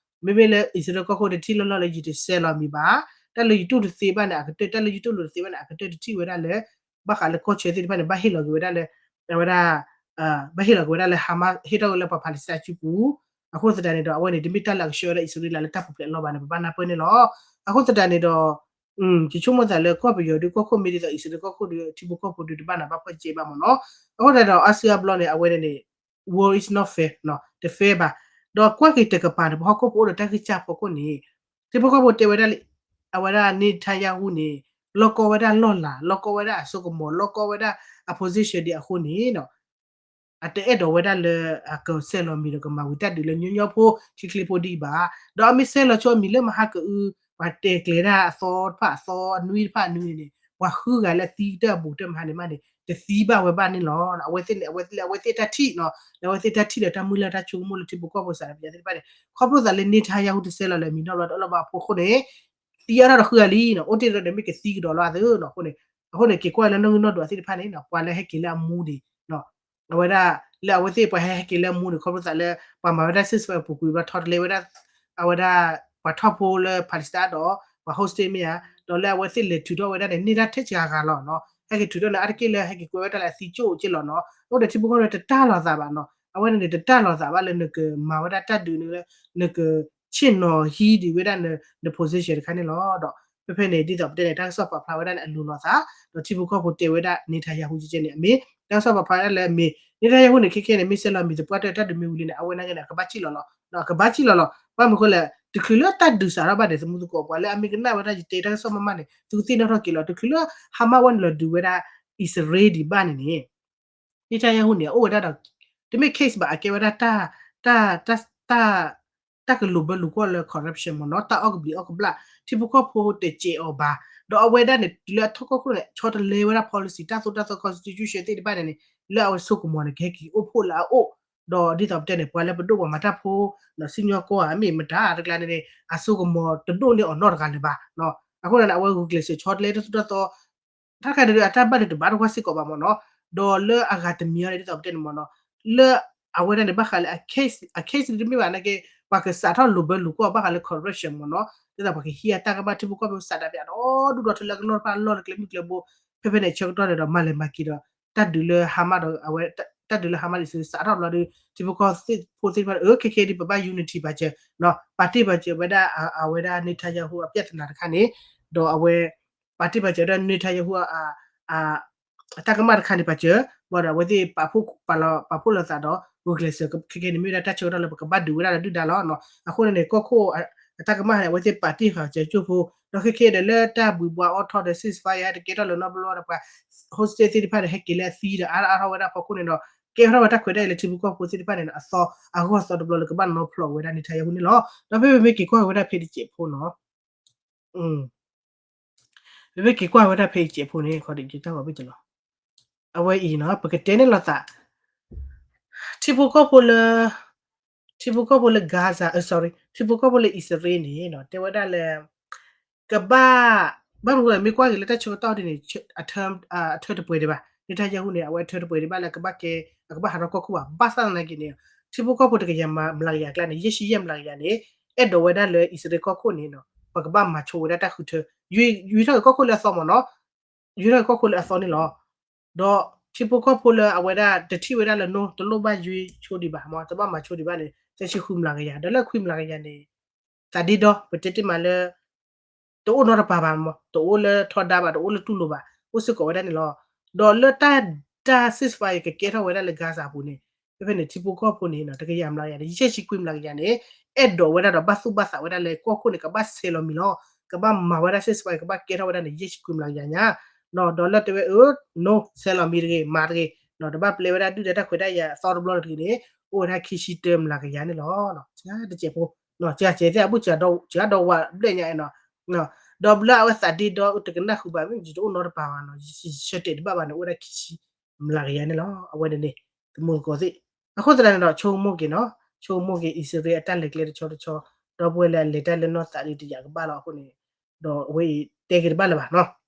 မ့မ့ၢ်လၢအံၣ်စရ့လးကီၢ်ခိၣ်န့ၣ် ထံၣ်လီၤလီၤလၢယတစဲလီၤမံၤဘၣ်. တၢ်လၢယတူၢ်တသ့ဘၣ်န့ၣ် အကတၢၢ် တၢ်လၢယတူၢ်လိာ်တသ့ဘၣ်န့ၣ် အကတၢၢ်တထံၣ်ဝဲဒၣ်လၢ ဘၣ်ဃးလၢကီၢ်ဆၢသ့ၣ်တဖၣ်န့ၣ် ဘၣ်ဟ့ၣ်လီၤက့ၤဝဲဒၣ်လၢ အဝဲဒၣ် ဘၣ်ဟ့ၣ်လီၤက့ၤဝဲဒၣ်လၢ Hamas ဟ့ၣ်ထီၣ်ဝဲလၢပှၤ Palestine စုပူၤ အဃိသတးန့ၣ်ဒီး အဝဲန့ၣ် တမ့ၢ်တၢ်လၢအကဆှၢဝဲဒၣ်အံၣ်စရ့လးလၢတၢ်ပူၤဖျဲးအလီၢ်ဘၣ်န့ၣ် ပဘၣ်နၢ်ပၢၢ်န့ၣ်လီၤ. အဃိသတးန့ၣ်ဒီး ယဆိကမိၣ်သးလၢကီၢ်ပယီၤဒုး ကီၢ်ခိၣ်မ့ၢ်ဒ်သိး အံၣ်စရ့လးကီၢ်ခိၣ်ဒုး ထံဖိကီၢ်ဖိဒုး တဘၣ်နးဘၣ်ဖှီၣ်ကဲဘၣ်မ့ၢ်နီၤ. အဃိသတးဒီး အါစုအါဘျီန့ၣ် အဝဲန့ၣ်န့ၣ် world is not fair တ fair ဘၣ်. ဒီးကွၢ်က့ၤတကပၤန့ၣ် ပဟီၣ်ခိၣ်ဖိအိၣ်ဒီးတၢ်ဂံၢ်စၢ်ဖီခိၣ်န့ၣ် ထံဖိကီၢ်ဖိတဲဝဲဒၣ်လံ အဝဲဒၣ် Netanyahu န့ၣ် လီၢ်ကီဝဲဒၣ်လီၢ်လၤ လီၢ်ကီဝဲဒၣ်အစိကမီၤ လီၢ်ကီဝဲဒၣ်အ position ဒ်အဃိန့ၣ် အတအဲၣ်ဒိးဝဲဒၣ်လၢ အကစဲလီၤမံၤဒီးကမၤဝံၤတၢ်ဒုးလၢညီညီဖိ ချ့ချ့ဖိဒံးဘၣ်. ဒီးအမ့ၢ်စဲလီၤဆိအမံၤလၢမဟါကအု ပှၤတဲကျဲၤတၢ်အသီတဖၣ်အသီအနွံတဖၣ်အနွံန့ၣ် ပှၤဃုဂၤလၢအသံကတၢၢ်အဘူးကတၢၢ်မဟါန့ၣ်မးန့ၣ် တသံဘၣ်ဝဲဘၣ်န့ၣ်လီၤ. အဝဲသ့ၣ်န့ၣ် အဝဲသ့ၣ်လၢအဝဲသ့ၣ်တၢ်ထံၣ်နီၤ လၢအဝဲသ့ၣ်တၢ်ထံၣ်ဒီးတၢ်မုၢ်လၢ်တၢ်ဆိကမိၣ်လၢထံဖိကီၢ်ဖိစးတပျးသ့ၣ်တဖၣ်န့ၣ် ခီဖျိသးလၢ Netanyahu တစဲလီၤလၢမံၤနီတဘျီတအၢလီၤဘၣ်အဃိန့ၣ် သံအါထီၣ်ဒီးဃုဂၤလံနီၤ အိၣ်တ့ၢ်ဒီးမ့ၢ်ကသံကဒီးလီၤအသးနီၤ အဃိန့ၣ် အဃိန့ၣ် က့ၤကွၢ်လၢနီၢ်ဂံၢ်နီၢ်ဒွးသ့ၣ်တဖၣ်န့ၣ် ပှၤလၢဟဲက့ၤလၢအမူန့ၣ် အဝဲဒၣ် လၢအဝဲသ့ၣ်ပှၤဟဲဟဲက့ၤလၢအမူန့ၣ် ခီဖျိသးလၢ ပှၤမၤဝဲဒၣ် ceasefire ပူၤကွံာ်ဘျီ ထီတလဲဝဲဒၣ် အဝဲဒၣ် ပှၤထီၣ်ဖိလၢ Palestine ဒီး ပှၤ hostage မ့ၢ်ဧါ, ဒီးလၢအဝဲသ့ၣ်လဲၤထုးထီၣ်ဝဲဒၣ်န့ၣ် န့ၢ်တၢ်ထဲစှၤဂၤလီၤနီၤ, ဟဲက့ၤထုးထီၣ်န့ၣ် အါတက့ၢ်လၢဟဲက့ၤကွဲးဝဲဒၣ်လၢအသံကၠိၣ်က့လီၤနီၤ, အဃိန့ၣ်ထံဖိကီၢ်ဖိတတၢ်လီၤသးဘၣ်နီၤ, အဝဲန့ၣ်န့ၣ် တတၢ်လီၤသးဘၣ်လၢနကမၤဝဲဒၣ်တၢ်ဒုးန့ၣ်လၢ နကဆ့ၣ်နီၤဟံးဒံးဝဲဒၣ်န position တခါန့ၣ်လီၤ. ဒီးဖဲဖဲန့ၣ် ဒ်သိးပတဲန့ၣ် တၢ်ကစီၣ်ပာ်ဖျါဝဲဒၣ်န့ၣ် အလိၤလိာ်သး, ဒီးထံဖိကီၢ်ဖိတဲဝဲဒၣ် Netanyahu ကဲကဲန့ၣ် အမ့ၢ် တၢ်ကစီၣ်ပာ်ဖျါဝဲဒၣ်လၢအမ့ၢ် Netanyahu န့ၣ် ခဲခဲန့ၣ် မ့ၢ်ဆဲးလီၤမံၤသပှၢ်တၢၢ်တၢ်ဒုးမ့ၢ်ဝံၤလံန့ၣ် အဝဲနာ်က့န့ၣ် အကဘၣ်စံၣ်လီၤလီၤ, အကဘၣ်စံၣ်လီၤလီၤ, ဘၣ်မနုၤဃိလဲၣ် တချုးလၢတၢ်ဒုးစးထီၣ်ဘၣ်န့ၣ် သမူသကိးပှၤလၢအမ့ၢ်ကနၣ်ဝဲဒၣ်ယတဲတၢ်ကစီၣ်မးမးန့ၣ် သုကသ့ၣ်နီၣ်ထီၣ်က့ၤလီၤ, တချုးလၢ Hamas ဝဲန့ၣ်လီၤဒုးဝဲဒၣ် အံၣ်စရ့လးဒံးဘၣ်န့ၣ်န့ၣ် Netanyahu န့ၣ် အအိၣ်ဝဲဒၣ်ဒီး တမ့ၢ် case ဘၣ် အကဲဝဲဒၣ် တၢ် တၢ် တၢ်ကလိာ်ဘၢလိာ်ကွီၢ်လၢ corruption မ့ၢ်နီၤ, တၢ်အီၣ်ကဘျံးအီၣ်ကဘျၣ်, ထံဖိကီၢ်ဖိတစဲးအီၤဘၣ်, ဒီးအဝဲဒၣ်န့ၣ် တုၤလၢအထီၣ်ကီၢ်ခိၣ်န့ၣ် ဆီတလဲဝဲဒၣ် policy တၢ်သိၣ်တၢ်သီ constitution သ့ၣ်တဖၣ်န့ၣ်န့ၣ် လၢအဝဲဆိကမိၣ်န့ၣ် ကဟဲက့ၤအိၣ်ဖှိၣ်လၢအအိၣ်, ဒီးဒ်သိးပတဲန့ၣ် ပှၤလၢပဒိၣ်ပှၤမၤတၢ်ဖိ စံၣ်ညီၣ်ကွီၢ်ဧါ မ့ၢ်မတၤတကျါန့ၣ်န့ၣ် အဆိကမိၣ်တဒိၣ်န့ၢ်အီၤနီတဂၤလၢၤဘၣ်, အဃိန့ၣ် အဝဲဂုာ်ကျဲးစၢးဆီတလဲတၢ်သိၣ်တၢ်သီ တၢ်တခါန့ၣ်ဒီး အတၢ်ဘၣ်ဒုးတဘၣ်တဝါစ့ၢ်ကီးဘၣ်မ့ၢ်နီၤ, ဒီးလၢအဂၤတမံၤအီၤန့ၣ် ဒ်သိးပတဲန့ၣ်မ့ၢ်နီၤ, လၢအဝဲဒၣ်န့ၣ် ဘၣ်ဃးလၢအ case အ case တမ့ၢ်ဘၣ်နာ်က့ ပှၤကစးထီၣ်လိာ်ဘၢလိာ်ကွီၢ်ဘၣ်ဃးလၢ corruption မ့ၢ်နီၤ, ဒ်သိးပှၤကဟံးအတၢ်ကမၣ် ထံဖိကီၢ်ဖိစးဒၣ်ပၠးဒီး ဒူၣ်ဒီထၢလၢကလီၢ်တဖၣ်အလီၢ်လၢကျဲမုၢ်ကျဲဘိ, ဖဲဖဲန့ၣ် ဆၢကတီၢ်န့ၣ်ဒီး မၤလဲၤမၤက့ၤဒီး တၢ်ဒုးလၢ Hamas ဒီးအဝဲ တၢ်ဒုးလၢ Hamas ဒ်စးထီၣ်ဘျီဒီး ထံဖိကီၢ်ဖိသ့ၣ်တဖၣ် အၢ ခဲခဲဒ် ပဘၣ် unity ပာ်စၢၤ ပာ်တ့ၢ်ပာ်စၢၤဝဲဒၣ် အဝဲဒၣ် Netanyahu အပြဿနာတခါန့ၣ်, ဒီးအဝဲ ပာ်တ့ၢ်ပာ်စၢၤဝဲဒၣ် Netanyahu အတၢ်ကမၣ်တခါန့ၣ် ပာ်စၢၤ, ဘၣ်ဒီးအဝဲသ့ၣ် ပာ်ဖှိၣ်လီၤသးဒီး ဂုာ်ကျဲးစၢး ခဲခဲန့ၣ် မ့ၢ်ဝဲဒၣ်တၢ်ဆၢကတီၢ်လၢပကဘၣ်ဒုးဝဲဒၣ်ဒီးဒုၣ်ဒါလီၤ. အဃိန့ၣ်န့ၣ် ကီၢ်ခိၣ်အတၢ်ကမၣ်န့ၣ် အဝဲသ့ၣ်ပာ်တ့ၢ်ဃာ်စၢၤကၠိဖိ, ဒီးခဲခဲဒီးလၢတၢ်ဘှံးဘှါအီၣ်ထီၣ်ဒီး ceasefire တကဲထီၣ်လၢၤနီတဘျီဒီး ပှၤ hostage သ့ၣ်တဖၣ်န့ၣ် ဟဲက့ၤလၢအသံဒီး အါအါထီၣ်ဝဲဒၣ်ဖီခိၣ်န့ၣ်ဒီး ကဲထီၣ်ဝဲတၢ်ခွဲးတၢ်ယာ်လၢထံဖိကီၢ်ဖိသ့ၣ်တဖၣ်န့ၣ်ဒီး အသီ အဂီၢ်သီတဘျီလၢကဘၣ်နီဖျိးဝဲဒၣ် Netanyahu န့ၣ်လီၤ. ဒီးဖဲပမ့ၢ်က့ၤကွၢ်ဝဲဒၣ်ဖဲတစဲးဖိနီၤ ပမ့ၢ်က့ၤကွၢ်ဝဲဒၣ်ဖဲတစဲးဖိန့ၣ် ခီဒံးတၢ်ဂီၤဘ့ၣ်ကလီၤ, အဝဲအံၤနီၤ ပကတဲန့ၣ်လိာ်သး ထံဖိကီၢ်ဖိလၢ ထံဖိကီၢ်ဖိလၢ Gaza, အၢ sorry, ထံဖိကီၢ်ဖိလၢအံၣ်စရ့လးန့ၣ်နီၤ တဲဝဲဒၣ်လၢ ကဘၣ် ဘၣ်မနုၤမ့ၢ်ကွၢ်က့ၤလၢတၢ်ဆၢကတီၢ်ဒ်န့ၣ် အထၢတပှဲၤဒံးဘၣ်, Netanyahu န့ၣ် အဝဲအထၢတပှဲၤဒံးဘၣ်လၢကဘၣ်ကဲ အကဘၣ်ဟးထီၣ်ကီၢ်ခိၣ်ဘၣ်, ဘၣ်ဆၣ်သနာ်က့န့ၣ် ထံဖိကီၢ်ဖိတကယၤမၤမျးကယၤအကျါန့ၣ် ယဲၢ်ဆံယဲၢ်မျးကယၤန့ၣ် အဲၣ်ဒိးဝဲဒၣ်လၢအံၣ်စရ့လးကီၢ်ခိၣ်န့ၣ်နီၤ ပကဘၣ်မၤဆိဝဲဒၣ်တၢ်ဃုထၢ ယွၤထီၣ်က့ၤကီၢ်ခိၣ်လၢအသီမ့ၢ်နီၤ ယွၤထီၣ်က့ၤကီၢ်ခိၣ်လၢအသီန့ၣ်လီၤ. ဒီးထံဖိကီၢ်ဖိလၢအဝဲဒၣ်တထံၣ်ဝဲဒၣ်လၢ no တလိၣ်ဘၣ်ယွၤဆိဒံးဘၣ်မ့ၢ် တဘၣ်မၤဆိဒံးဘၣ်န့ၣ် သၢဆံဃုမျးကယၤ ဒီးလၢခွံမျးကယၤန့ၣ် သးဒ့ဒီ ပတဲတ့ၢ်မးလၢ တအိၣ်နီတပၤဘၣ်မ့ၢ် တအိၣ်လၢထီဒါဘၣ် တအိၣ်လၢတူၢ်လိာ်ဘၣ် အိၣ်စ့ၢ်ကီးဝဲဒၣ်န့ၣ်လီၤ. ဒီးလၢတၢ် တၢ် ceasefire ကကဲထီၣ်ဝဲဒၣ်လၢ Gaza အပူၤန့ၣ် ဖဲဖဲန့ၣ် ထံဖိကီၢ်ဖိန့ၣ် တကယၤမျးကယၤန့ၣ် ယဲၢ်ဆံခွံမျးကယၤန့ၣ် အဲၣ်ဒိးဝဲဒၣ်ဒီးဘၣ်သူၣ်ဘၣ်သးဝဲဒၣ်လၢကီၢ်ခိၣ်န့ၣ် ကဘၣ်ဆဲးလီၤမံၤလီၤ. ကဘၣ်မၤဝဲဒၣ် ceasefire ကဘၣ်ကဲထီၣ်ဝဲဒၣ်န့ၣ် ယဲၢ်ဆံခွံမျးကယၤညါ ဒီးလၢတဲဝဲအၢ no ဆဲးလီၤမံၤတဂ့ၤ မၤတဂ့ၤ ဒီးတဘၣ်ပျဲဝဲဒၣ်ဒုၣ်ဒါတၢ်ခွဲးတၢ်ယာ်အသီတဘျီတဂ့ၤန့ၣ် အိၣ်ဝဲဒၣ်ခံဆံတၢမျးကယၤန့ၣ်လီၤ. တစဲးဖိ တစဲးသ့ၣ်အဘူၣ် စှၤဒီးဝးဘျဲၣ်ညါနီၤ ဒီးဘျီအဝဲသးဒ့ဒီတကနၣ်ဃုာ်ဘၣ် မ့ၢ်ယတအိၣ်နီတပၤဘၣ်နီၤ ယဆၢတဲာ်တဘၣ်ဘၣ်န့ၣ် အိၣ်ဝဲဒၣ်ခံဆံမျးကယၤန့ၣ်လီၤ. အဝဲန့ၣ်န့ၣ် သမူသကိးသ့ၣ် အဃိသတးန့ၣ်ဒီး ဆိကမိၣ်က့ၤနီၤ ဆိကမိၣ်က့ၤ အံၣ်စရ့လးအတၢ်လဲၤကျဲတဆီတဆီ ဒီပုၢ်ဝဲၢ်လၢအလဲၤတၢ်လၢနီၢ်သးဒ်တယာ်ကဘၣ်လီၤအဃိန့ၣ် ဒီးအဝဲအံၤတဲက့ၤတဘၣ်လၢၤဘၣ်နီၤ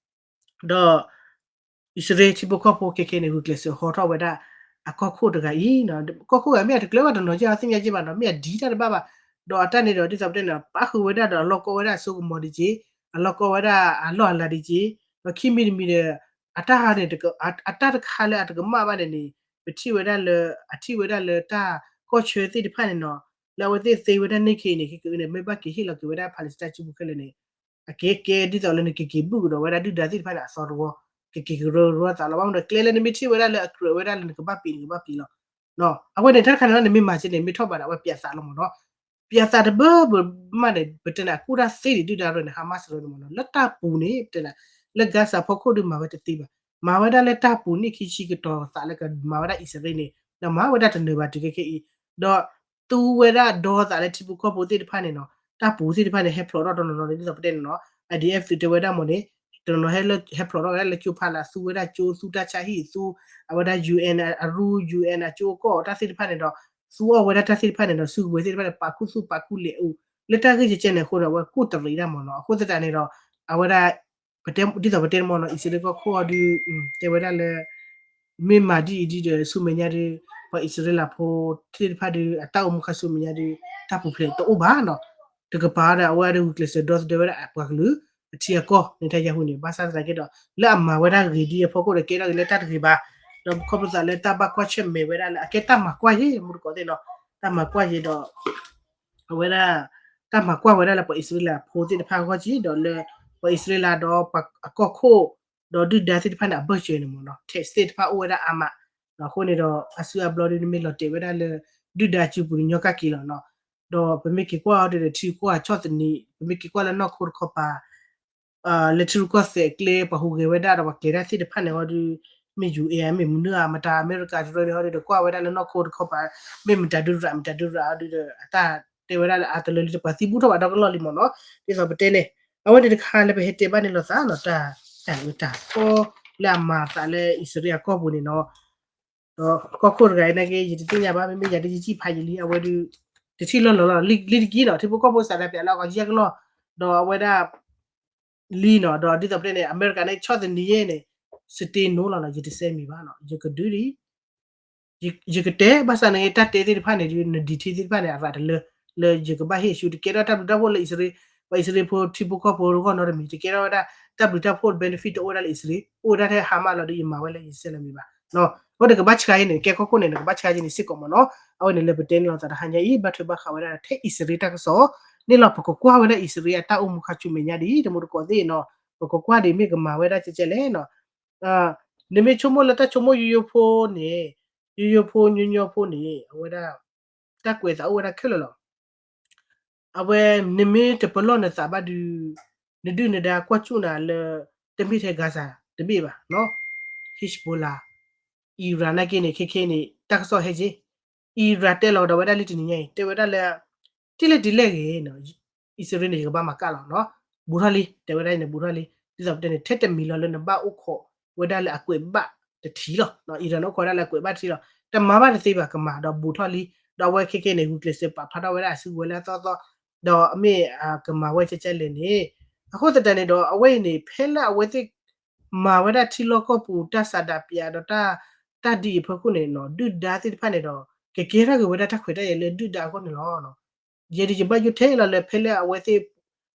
ဒီး အံၣ်စရ့လးထံဖိကီၢ်ဖိခဲခဲန့ၣ် ဂုာ်ကျဲးစၢးဟီထီၣ်ဝဲဒၣ် အကီၢ်ခိၣ်တဂၤအံၤနီၤ ကီၢ်ခိၣ်ဂၤမ့ၢ်အတကျၢၤဘၣ်တနီၤက့ အသ့ၣ်ညါက့ဘၣ်နီၤ မ့ၢ်အဒံးတၢ်တဘၣ်ဘၣ် ဒီးအတၢ်န့ၣ်ဒီး ဒ်သိးပတဲန့ၣ် ပာ်ဃုာ်ဝဲဒၣ်ဒီးအလီၢ်ကီဝဲဒၣ်အစိကမီၤဒ်က့ အလီၢ်ကီဝဲဒၣ်အလီၢ်အလၤဒ်က့ ဒီးခံမံၤတမံၤဒီး အတၢ်ဟးန့ၣ် အတၢ်တခါလၢအတကမၣ်ဘၣ်န့ၣ်န့ၣ် ပထံၣ်ဝဲဒၣ်လၢ အထံၣ်ဝဲဒၣ်လၢတၢ်ကီၢ်ဆၢသ့ၣ်တဖၣ်န့ၣ်နီၤ လၢအဝဲသ့ၣ်သ့ဝဲဒၣ်န့ၣ်ခဲအံၤန့ၣ် ခဲကနံၣ်အံၤန့ၣ် မ့ၢ်ဘၣ်က့ၤဟ့ၣ်လီၤက့ၤဝဲဒၣ် Palestine စုပူၤခဲလၢာ်န့ၣ် အကဲကဲဒ်သိးလၢနကက့ၤဘုၣ်ကဒီးဝဲဒၣ် ဒုၣ်ဒါသ့ၣ်တဖၣ်န့ၣ် အသီတဝီ ကက့ၤကရၢကရိသးလီၤ ဘၣ်မနုၤဒီး ကျဲလၢနမ့ၢ်ထံၣ်ဝဲဒၣ်လၢအကြၢးဝဲဒၣ်လၢနကဘၣ်ပံးန့ၣ် နကဘၣ်ပံးလီၤ အဝဲန့ၣ် တၢ်တခါန့ၣ်လီၤ နမ့ၢ်မၤစ့ၢ်န့ၣ် မ့ၢ်ထီၣ်ဘးဒီး အဝဲပၠးသးလီၤမ့ၢ်နီၤ ပၠးသးတဘၢဘၢမးန့ၣ် ပတဲန့ၣ် အကူၣ်တၢ်သ့ဒံးဒုၣ်ဒါရၢန့ၣ် Hamas ရၢန့ၣ်မ့ၢ်နီၤ လၢတၢ်ပူၤန့ၣ် ပတဲန့ၣ် လၢ Gaza ဖီခိၣ်ဒုးမၤဝဲတသ့ဘၣ် မၤဝဲဒၣ်လၢတၢ်ပူၤန့ၣ် ခံဆံကတီၤသးလၢကမၤဝဲဒၣ်အံၣ်စရ့လးန့ၣ် ဒီးမၤဝဲဒၣ်တနၢၤဘၣ်တုၤခဲခဲအံၤ ဒီး သူဝဲဒၣ်ဒီသးလၢထံဖိကီၢ်ဖိသ့ၣ်တဖၣ်န့ၣ်နီၤ တၢ်ပူၤသ့ၣ်တဖၣ်န့ၣ် ဟဲဖျိးထီၣ်တနီၤနီၤန့ၣ် ဒ်သိးပတဲန့ၣ်နီၤ IDF သုးတဲဝဲဒၣ်မ့ၢ်န့ၣ် တနီၤနီၤဟဲဖျိးထီၣ်ဝဲဒၣ်လၢကၠိဖးလၢ် သူဝဲဒၣ်ကၠိ သူတၢ်ဆါဟံၣ် သူ အဝဲဒၣ် UN အရူ UN အကၠိအကီၢ်တၢ်သ့ၣ်တဖၣ်န့ၣ်ဒီး သူအီၣ်ဝဲဒၣ်တၢ်သ့ၣ်တဖၣ်န့ၣ်ဒီး စုကဝဲၤသ့ၣ်တဖၣ်န့ၣ် ပာ်ခူသူၣ်ပာ်ခူလဲၤအိၣ် လၢတၢ်ဂ့ၢ်ကဲကဲန့ၣ်အဃိဒီး အဝဲကိၣ်တရံးဒၣ်မ့ၢ်နီၤ အဃိသတးန့ၣ်ဒီး အဝဲဒၣ် ပတဲ ဒ်သိးပတဲန့ၣ်မ့ၢ်နီၤ အံၣ်စရ့လးကီၢ်ခိၣ်အီၤဒုး တဲဝဲဒၣ်လၢ မ့ၢ်မၤဒ်အံၤဒ်ဒီး ဆူမဲာ်ညါဒုး ပှၤအံၣ်စရ့လးဖိသ့ၣ်တဖၣ်ဒီး အတၢ်အိၣ်မူခါဆူမဲာ်ညါဒီး တၢ်ပူၤဖျဲးတအိၣ်ဘၣ်နီၤ. တကပၤဒီး အဝဲဒီးဂုာ်ကျဲးစၢးဒီသဒၢဝဲဒၣ်ပှၤကလုာ် အထံအကီၢ် န့ၣ်တၢ်ယဲၢ်ဟူန့ၣ် ဘၣ်ဆၣ်သနာ်က့ဒီး လၢအမၤဝဲဒၣ်ဂ့ၤဒ်အဖီခိၣ်ဒီး ကဲထီၣ်က့ၤလၢတၢ်တဂ့ၤဘၣ်, ဒီးခီဖျိသးလၢတၢ်ဘၣ်ကွၢ်ဆၢၣ်မဲာ်ဝဲဒၣ်လၢ အကဲတၢ်မၤကွၢ်ယ့ၢ် မူတကိးသ့ၣ်နီၤ, တၢ်မၤကွၢ်ယ့ၢ်ဒီး အဝဲဒၣ် တၢ်မၤကွၢ်ဝဲဒၣ်လၢပှၤအံၣ်စရ့လးဖိသ့ၣ်တဖၣ်အဂီၢ်က့ၤ ဒီးလၢ ပှၤအံၣ်စရ့လးဒီးပှၤအကီၢ်ခိၣ် ဒီးဒုၣ်ဒါသ့ၣ်တဖၣ်န့ၣ် အဘၢၣ်စၢၤန့ၣ်မ့ၢ်နီၤ tax သ့ၣ်တဖၣ်အိၣ်ဝဲဒၣ်အါမး, အဃိန့ၣ်ဒီး အါစုအါဘျီဒီး နမ့ၢ်လီၤတဲာ်ဝဲဒၣ်လၢ ဒုၣ်ဒါစုပူၤန့ၣ် ညီကၢ်က့ၤလီၤနီၤ, ဒီးပမ့ၢ်က့ၤကွၢ်အီၤဒီး ထံရူၢ်ကီၢ်ဆၣ်သနံး ပမ့ၢ်က့ၤကွၢ်လၢနီၢ်ခိတခီပၤ လၢထံရူၢ်ကီၢ်သဲးကျဲ ပှၤဟူးဂဲၤဝဲဒၣ်ဒီးပှၤကျဲၤတၢ်သ့ၣ်တဖၣ်န့ၣ်ဟီဒီး မ့ၢ် ယူၣ်အ့ မ့ၢ်မနုၤဧါ မတၤအမဲရကၤတရၢန့ၣ်ဟီဒီး ကွၢ်ဝဲဒၣ်လၢနီၢ်ခိတခီပၤ မ့ၢ်မတၤဒုးရၣ် မတၤဒုးရၣ်အီၤဒီး အတၢ်တဲဝဲဒၣ်လၢအါတလၢလံ တပှၤသံဘူးထီၣ်ဘၣ်ဒီကလီၢ်လံမ့ၢ်နီၤ, ဒ်သိးပတဲန့ၣ် အဝဲန့ၣ်တခါလၢပဟဲတဲဘၣ်န့ၣ်လိာ်သးနီၤ တၢ် တၢ်အၢတၢ်သီ လၢအမၤသးလၢအံၣ်စရ့လးအကီၢ်ပူၤန့ၣ်နီၤ ဒီးကီၢ်ခိၣ်တဂၤအံၤနာ်က့ ယတသ့ၣ်ညါဘၣ် မ့မ့ၢ်ယၤဒ်ယစံၣ်ဖးယံာ်လံ အဝဲဒုး တထံၣ်လီၢ်လီၤလီၤ လံတက့ၢ်နီၤ ထံဖိကီၢ်ဖိစးဒၣ်ပျးလၢအဂီၢ်ယဲၢ်ကလီၢ် ဒီးအဝဲဒၣ် လံနီၤ ဒီးဒ်သိးပတဲန့ၣ် အမဲရကၤန့ၣ် ဆီၣ်သနံးယဲၢ်န့ၣ် စတ့နိလီၤနီၤ ယတစဲမံၤဘၣ်နီၤ ယကဒုးဒံး ယကတဲ ဘၣ်ဆၣ်န့ၣ် တၢ်တဲသ့ၣ်တဖၣ်န့ၣ်ဒီး နဒံးထံသ့ၣ်တဖၣ်န့ၣ် အရၤတလၢ လၢယကဘၣ်ဟ့ၣ်ဆူ တကဲထီၣ်တၢ်ဘျုးတၢ်ဖှိၣ်လၢအံၣ်စရ့လး ပှၤအံၣ်စရ့လးဖိထံဖိကီၢ်ဖိဂီၢ်နီတမံၤ တကဲထီၣ်ဝဲဒၣ် တၢ်ဘျုးတၢ်ဖှိၣ် benefit တအိၣ်ဝဲဒၣ်လၢအံၣ်စရ့လး အိၣ်ဝဲဒၣ်ထဲဟါမၢ်လီၤဒီး ယမၤဝဲလၢယစဲလီၤမံၤဘၣ် အဝဲန့ၣ်ကဘၣ်ဆှါအံၤန့ၣ် ကဲကီၢ်ခိၣ်န့ၣ် နကဘၣ်ဆှါယဲၢ်န့ၣ်စ့ၢ်ကီးမ့ၢ်နီၤ အဝဲန့ၣ်လၢပတဲန့ၣ်လီၤသးတဟါညါအံၤ ဘၣ်ထွဲဘၣ်ဃးဝဲဒၣ်ထဲအံၣ်စရ့လးတၢ်ကစီၣ်န့ၣ်လီၤ ပကကွၢ်ဝဲဒၣ်အံၣ်စရ့လးအတၢ်အိၣ်မူခါဆူမဲာ်ညါဒ် တမူတကိးသ့ၣ်နီၤ ပကကွၢ်ဒ်မ့ၢ်ကမၤဝဲဒၣ်ကဲကဲလဲၣ်နီၤ နမ့ၢ်ဆိကမိၣ်လၢတၢ်ဆိကမိၣ်ယိယိဖိန့ၣ် ယိယိဖိညီညီဖိန့ၣ် အဝဲဒၣ် တၢ်ကွဲးသးအိၣ်ဝဲဒၣ်ခဲလၢာ်လီၤ အဝဲနမ့ၢ်တပလီၢ်နသးဘၣ်ဒုး နဒုၣ်နဒါကွၢ်ကၠူၣ်နၤလၢ တမ့ၢ်ထဲ Gaza တဘ့ၣ်ဘၣ်နီၤ Hezbollah Iran နာ်က့န့ၣ် ခဲခဲန့ၣ် တၢ်ကစီၣ်ဟဲက့ၤ Iran တဲလီၤကဒီးဝဲဒၣ်လံတနံၤညါအံၤ တဲဝဲဒၣ်လၢ တၢ်လဲၣ်တၢ်လဲၣ်ဂ့ၤ အံၣ်စရ့လးန့ၣ် ယကဘၣ်မၤကၣ်လီၤနီၤ ဘူးထီၣ်လံ တဲဝဲဒၣ်န့ၣ် ဘူးထီၣ်လံ ဒ်သိးပတဲန့ၣ် ထဲတမံၤလီၤလၢနဘၣ်အိၣ်ခိးဝဲဒၣ်လၢအကွဲးဘၣ်တထံၣ်လီၤ Iran အိၣ်ခိးဝဲဒၣ်လၢအကွဲးဘၣ်တထံၣ်လီၤ တမၤဘၣ်တသ့ဘၣ်ကမၤဒီးဘူးထီၣ်လံ ဒီးအဝဲခဲခဲန့ၣ် ဂုာ်ကျဲးစၢးပာ်ဖျါထီၣ်ဝဲဒၣ်အစုကဝဲၤလၢအသီသီ ဒီးမ့ၢ်ကမၤဝဲကဲကဲလဲၣ်န့ၣ် အဃိသတးန့ၣ်ဒီး အဝဲအံၤန့ၣ် ဖဲလၢအဝဲသ့ၣ် မၤဝဲဒၣ်ထံလီၢ်ကီၢ်ပူၤ တၢ်ဆန္ဒပြ ဒီးတၢ် တၢ်ဒ်အံၤအဖီခိၣ်န့ၣ်နီၤ ဒုၣ်ဒါသ့ၣ်တဖၣ်န့ၣ်ဒီး ကကဲထီၣ်က့ၤဝဲဒၣ်တၢ်ခွဲးတၢ်ယာ်လၢဒုၣ်ဒါအဂီၢ်န့ၣ်လီၤ. ယဲဒၣ်ယဘၣ်ယိၣ်ထဲလီၤလၢဖဲလၢအဝဲသ့ၣ်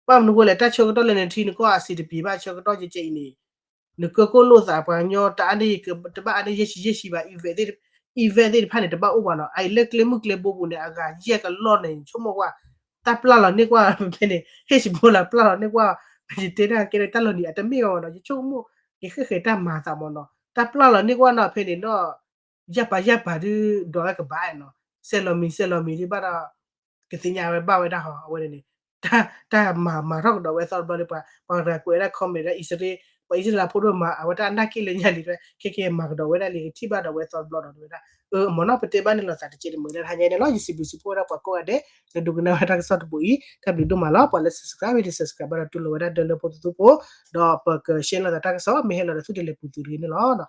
ဘၣ်မနုၤဃိလဲၣ် တၢ်ဆၢကတီၢ်လၢနထံနကီၢ်အဆံးတပျံၤဘၣ်ဆၢကတီၢ်ကဲကဲအံၤန့ၣ် နကၢၢ်ကိၣ်လိာ်သးပှၤကညီတအါန့ၢ် တဘၣ်အါန့ၢ်ယဲၢ်ဆံယဲၢ်ဆံဘၣ် event သ့ၣ်တဖၣ်န့ၣ် တဘၣ်အိၣ်ဘၣ်နီၤ အအံၤလၢကျဲမုၢ်ကျဲဘိပူၤန့ၣ် အဂၤယဲၢ်ကလီၢ်န့ၣ် ဆိကမိၣ်ကွၢ် တၢ်ပျၢ်လီၤန့ၢ်ကွၢ်ဖဲန့ၣ် Hezbollah ပျၢ်လီၤန့ၢ်ကွၢ် ယတဲဒၣ်ကဲတၢ်လီၤနံၤအတမ့ၢ်အီၤနီၤ ယဆိကမိၣ် ယဃဲဃဲတၢ်မၤသးမ့ၢ်နီၤ တၢ်ပျၢ်လီၤန့ၢ်ကွၢ်နီၤဖဲန့ၣ်နီၤ ယၢ်ပာ်ယၢ်ပာ်ဒုး ဒီးဝဲကဘၣ်နီၤ စဲးလီၤမံၤစဲးလီၤမံၤဒုးဘၣ်ဒီး ကသ့ၣ်ညါဝဲဘၣ်ဝဲဒၣ်ဟီ အဝဲန့ၣ်န့ၣ် တၢ်မၤမၤထီၣ်ကဒီးဝဲသီတဘျီဒီး ပှၤပှၤတဂၤကွဲးဝဲဒၣ် comment ဒၣ်အံၣ်စရ့လး ပှၤအံၣ်စရ့လးဖိဒိၣ်မး အဝဲတၢ်အနၢ်က့ၣ်လၢညါလံ ခဲကဲမၤကဒီးဝဲဒၣ်လံ ကထံၣ်ဘၣ်ဒီးဝဲသီတဘျီဒီးဝဲဒၣ် အၢ မ့ၢ်နီၤ ပတဲဘၣ်န့ၣ်လီၤသးတကဲးတမုာ်လၢတဟါညါန့ၣ်လီၤ ယစံးဘျုးစံးဖှိၣ်ဝဲဒၣ်ပှၤကိးဂၤဒဲး လၢဒိကနၣ်ဝဲတၢ်ကစီၣ်တဘိအံၤ တၢ်ဘျုးဒိၣ်မးလီၤ ပှၤလၢ subscribe ဝဲဒၣ် subscribe ဘၣ်ဒီးတူၢ်လိာ်ဝဲဒၣ်ဒၢလၢဖိသသူဖိ ဒီးပက share လိာ်သးတၢ်ကစီၣ် မ့ၢ်ဟဲလီၤဒီးသုတလဲၤပူၤသုတဂ့ၤန့ၣ်လီၤ.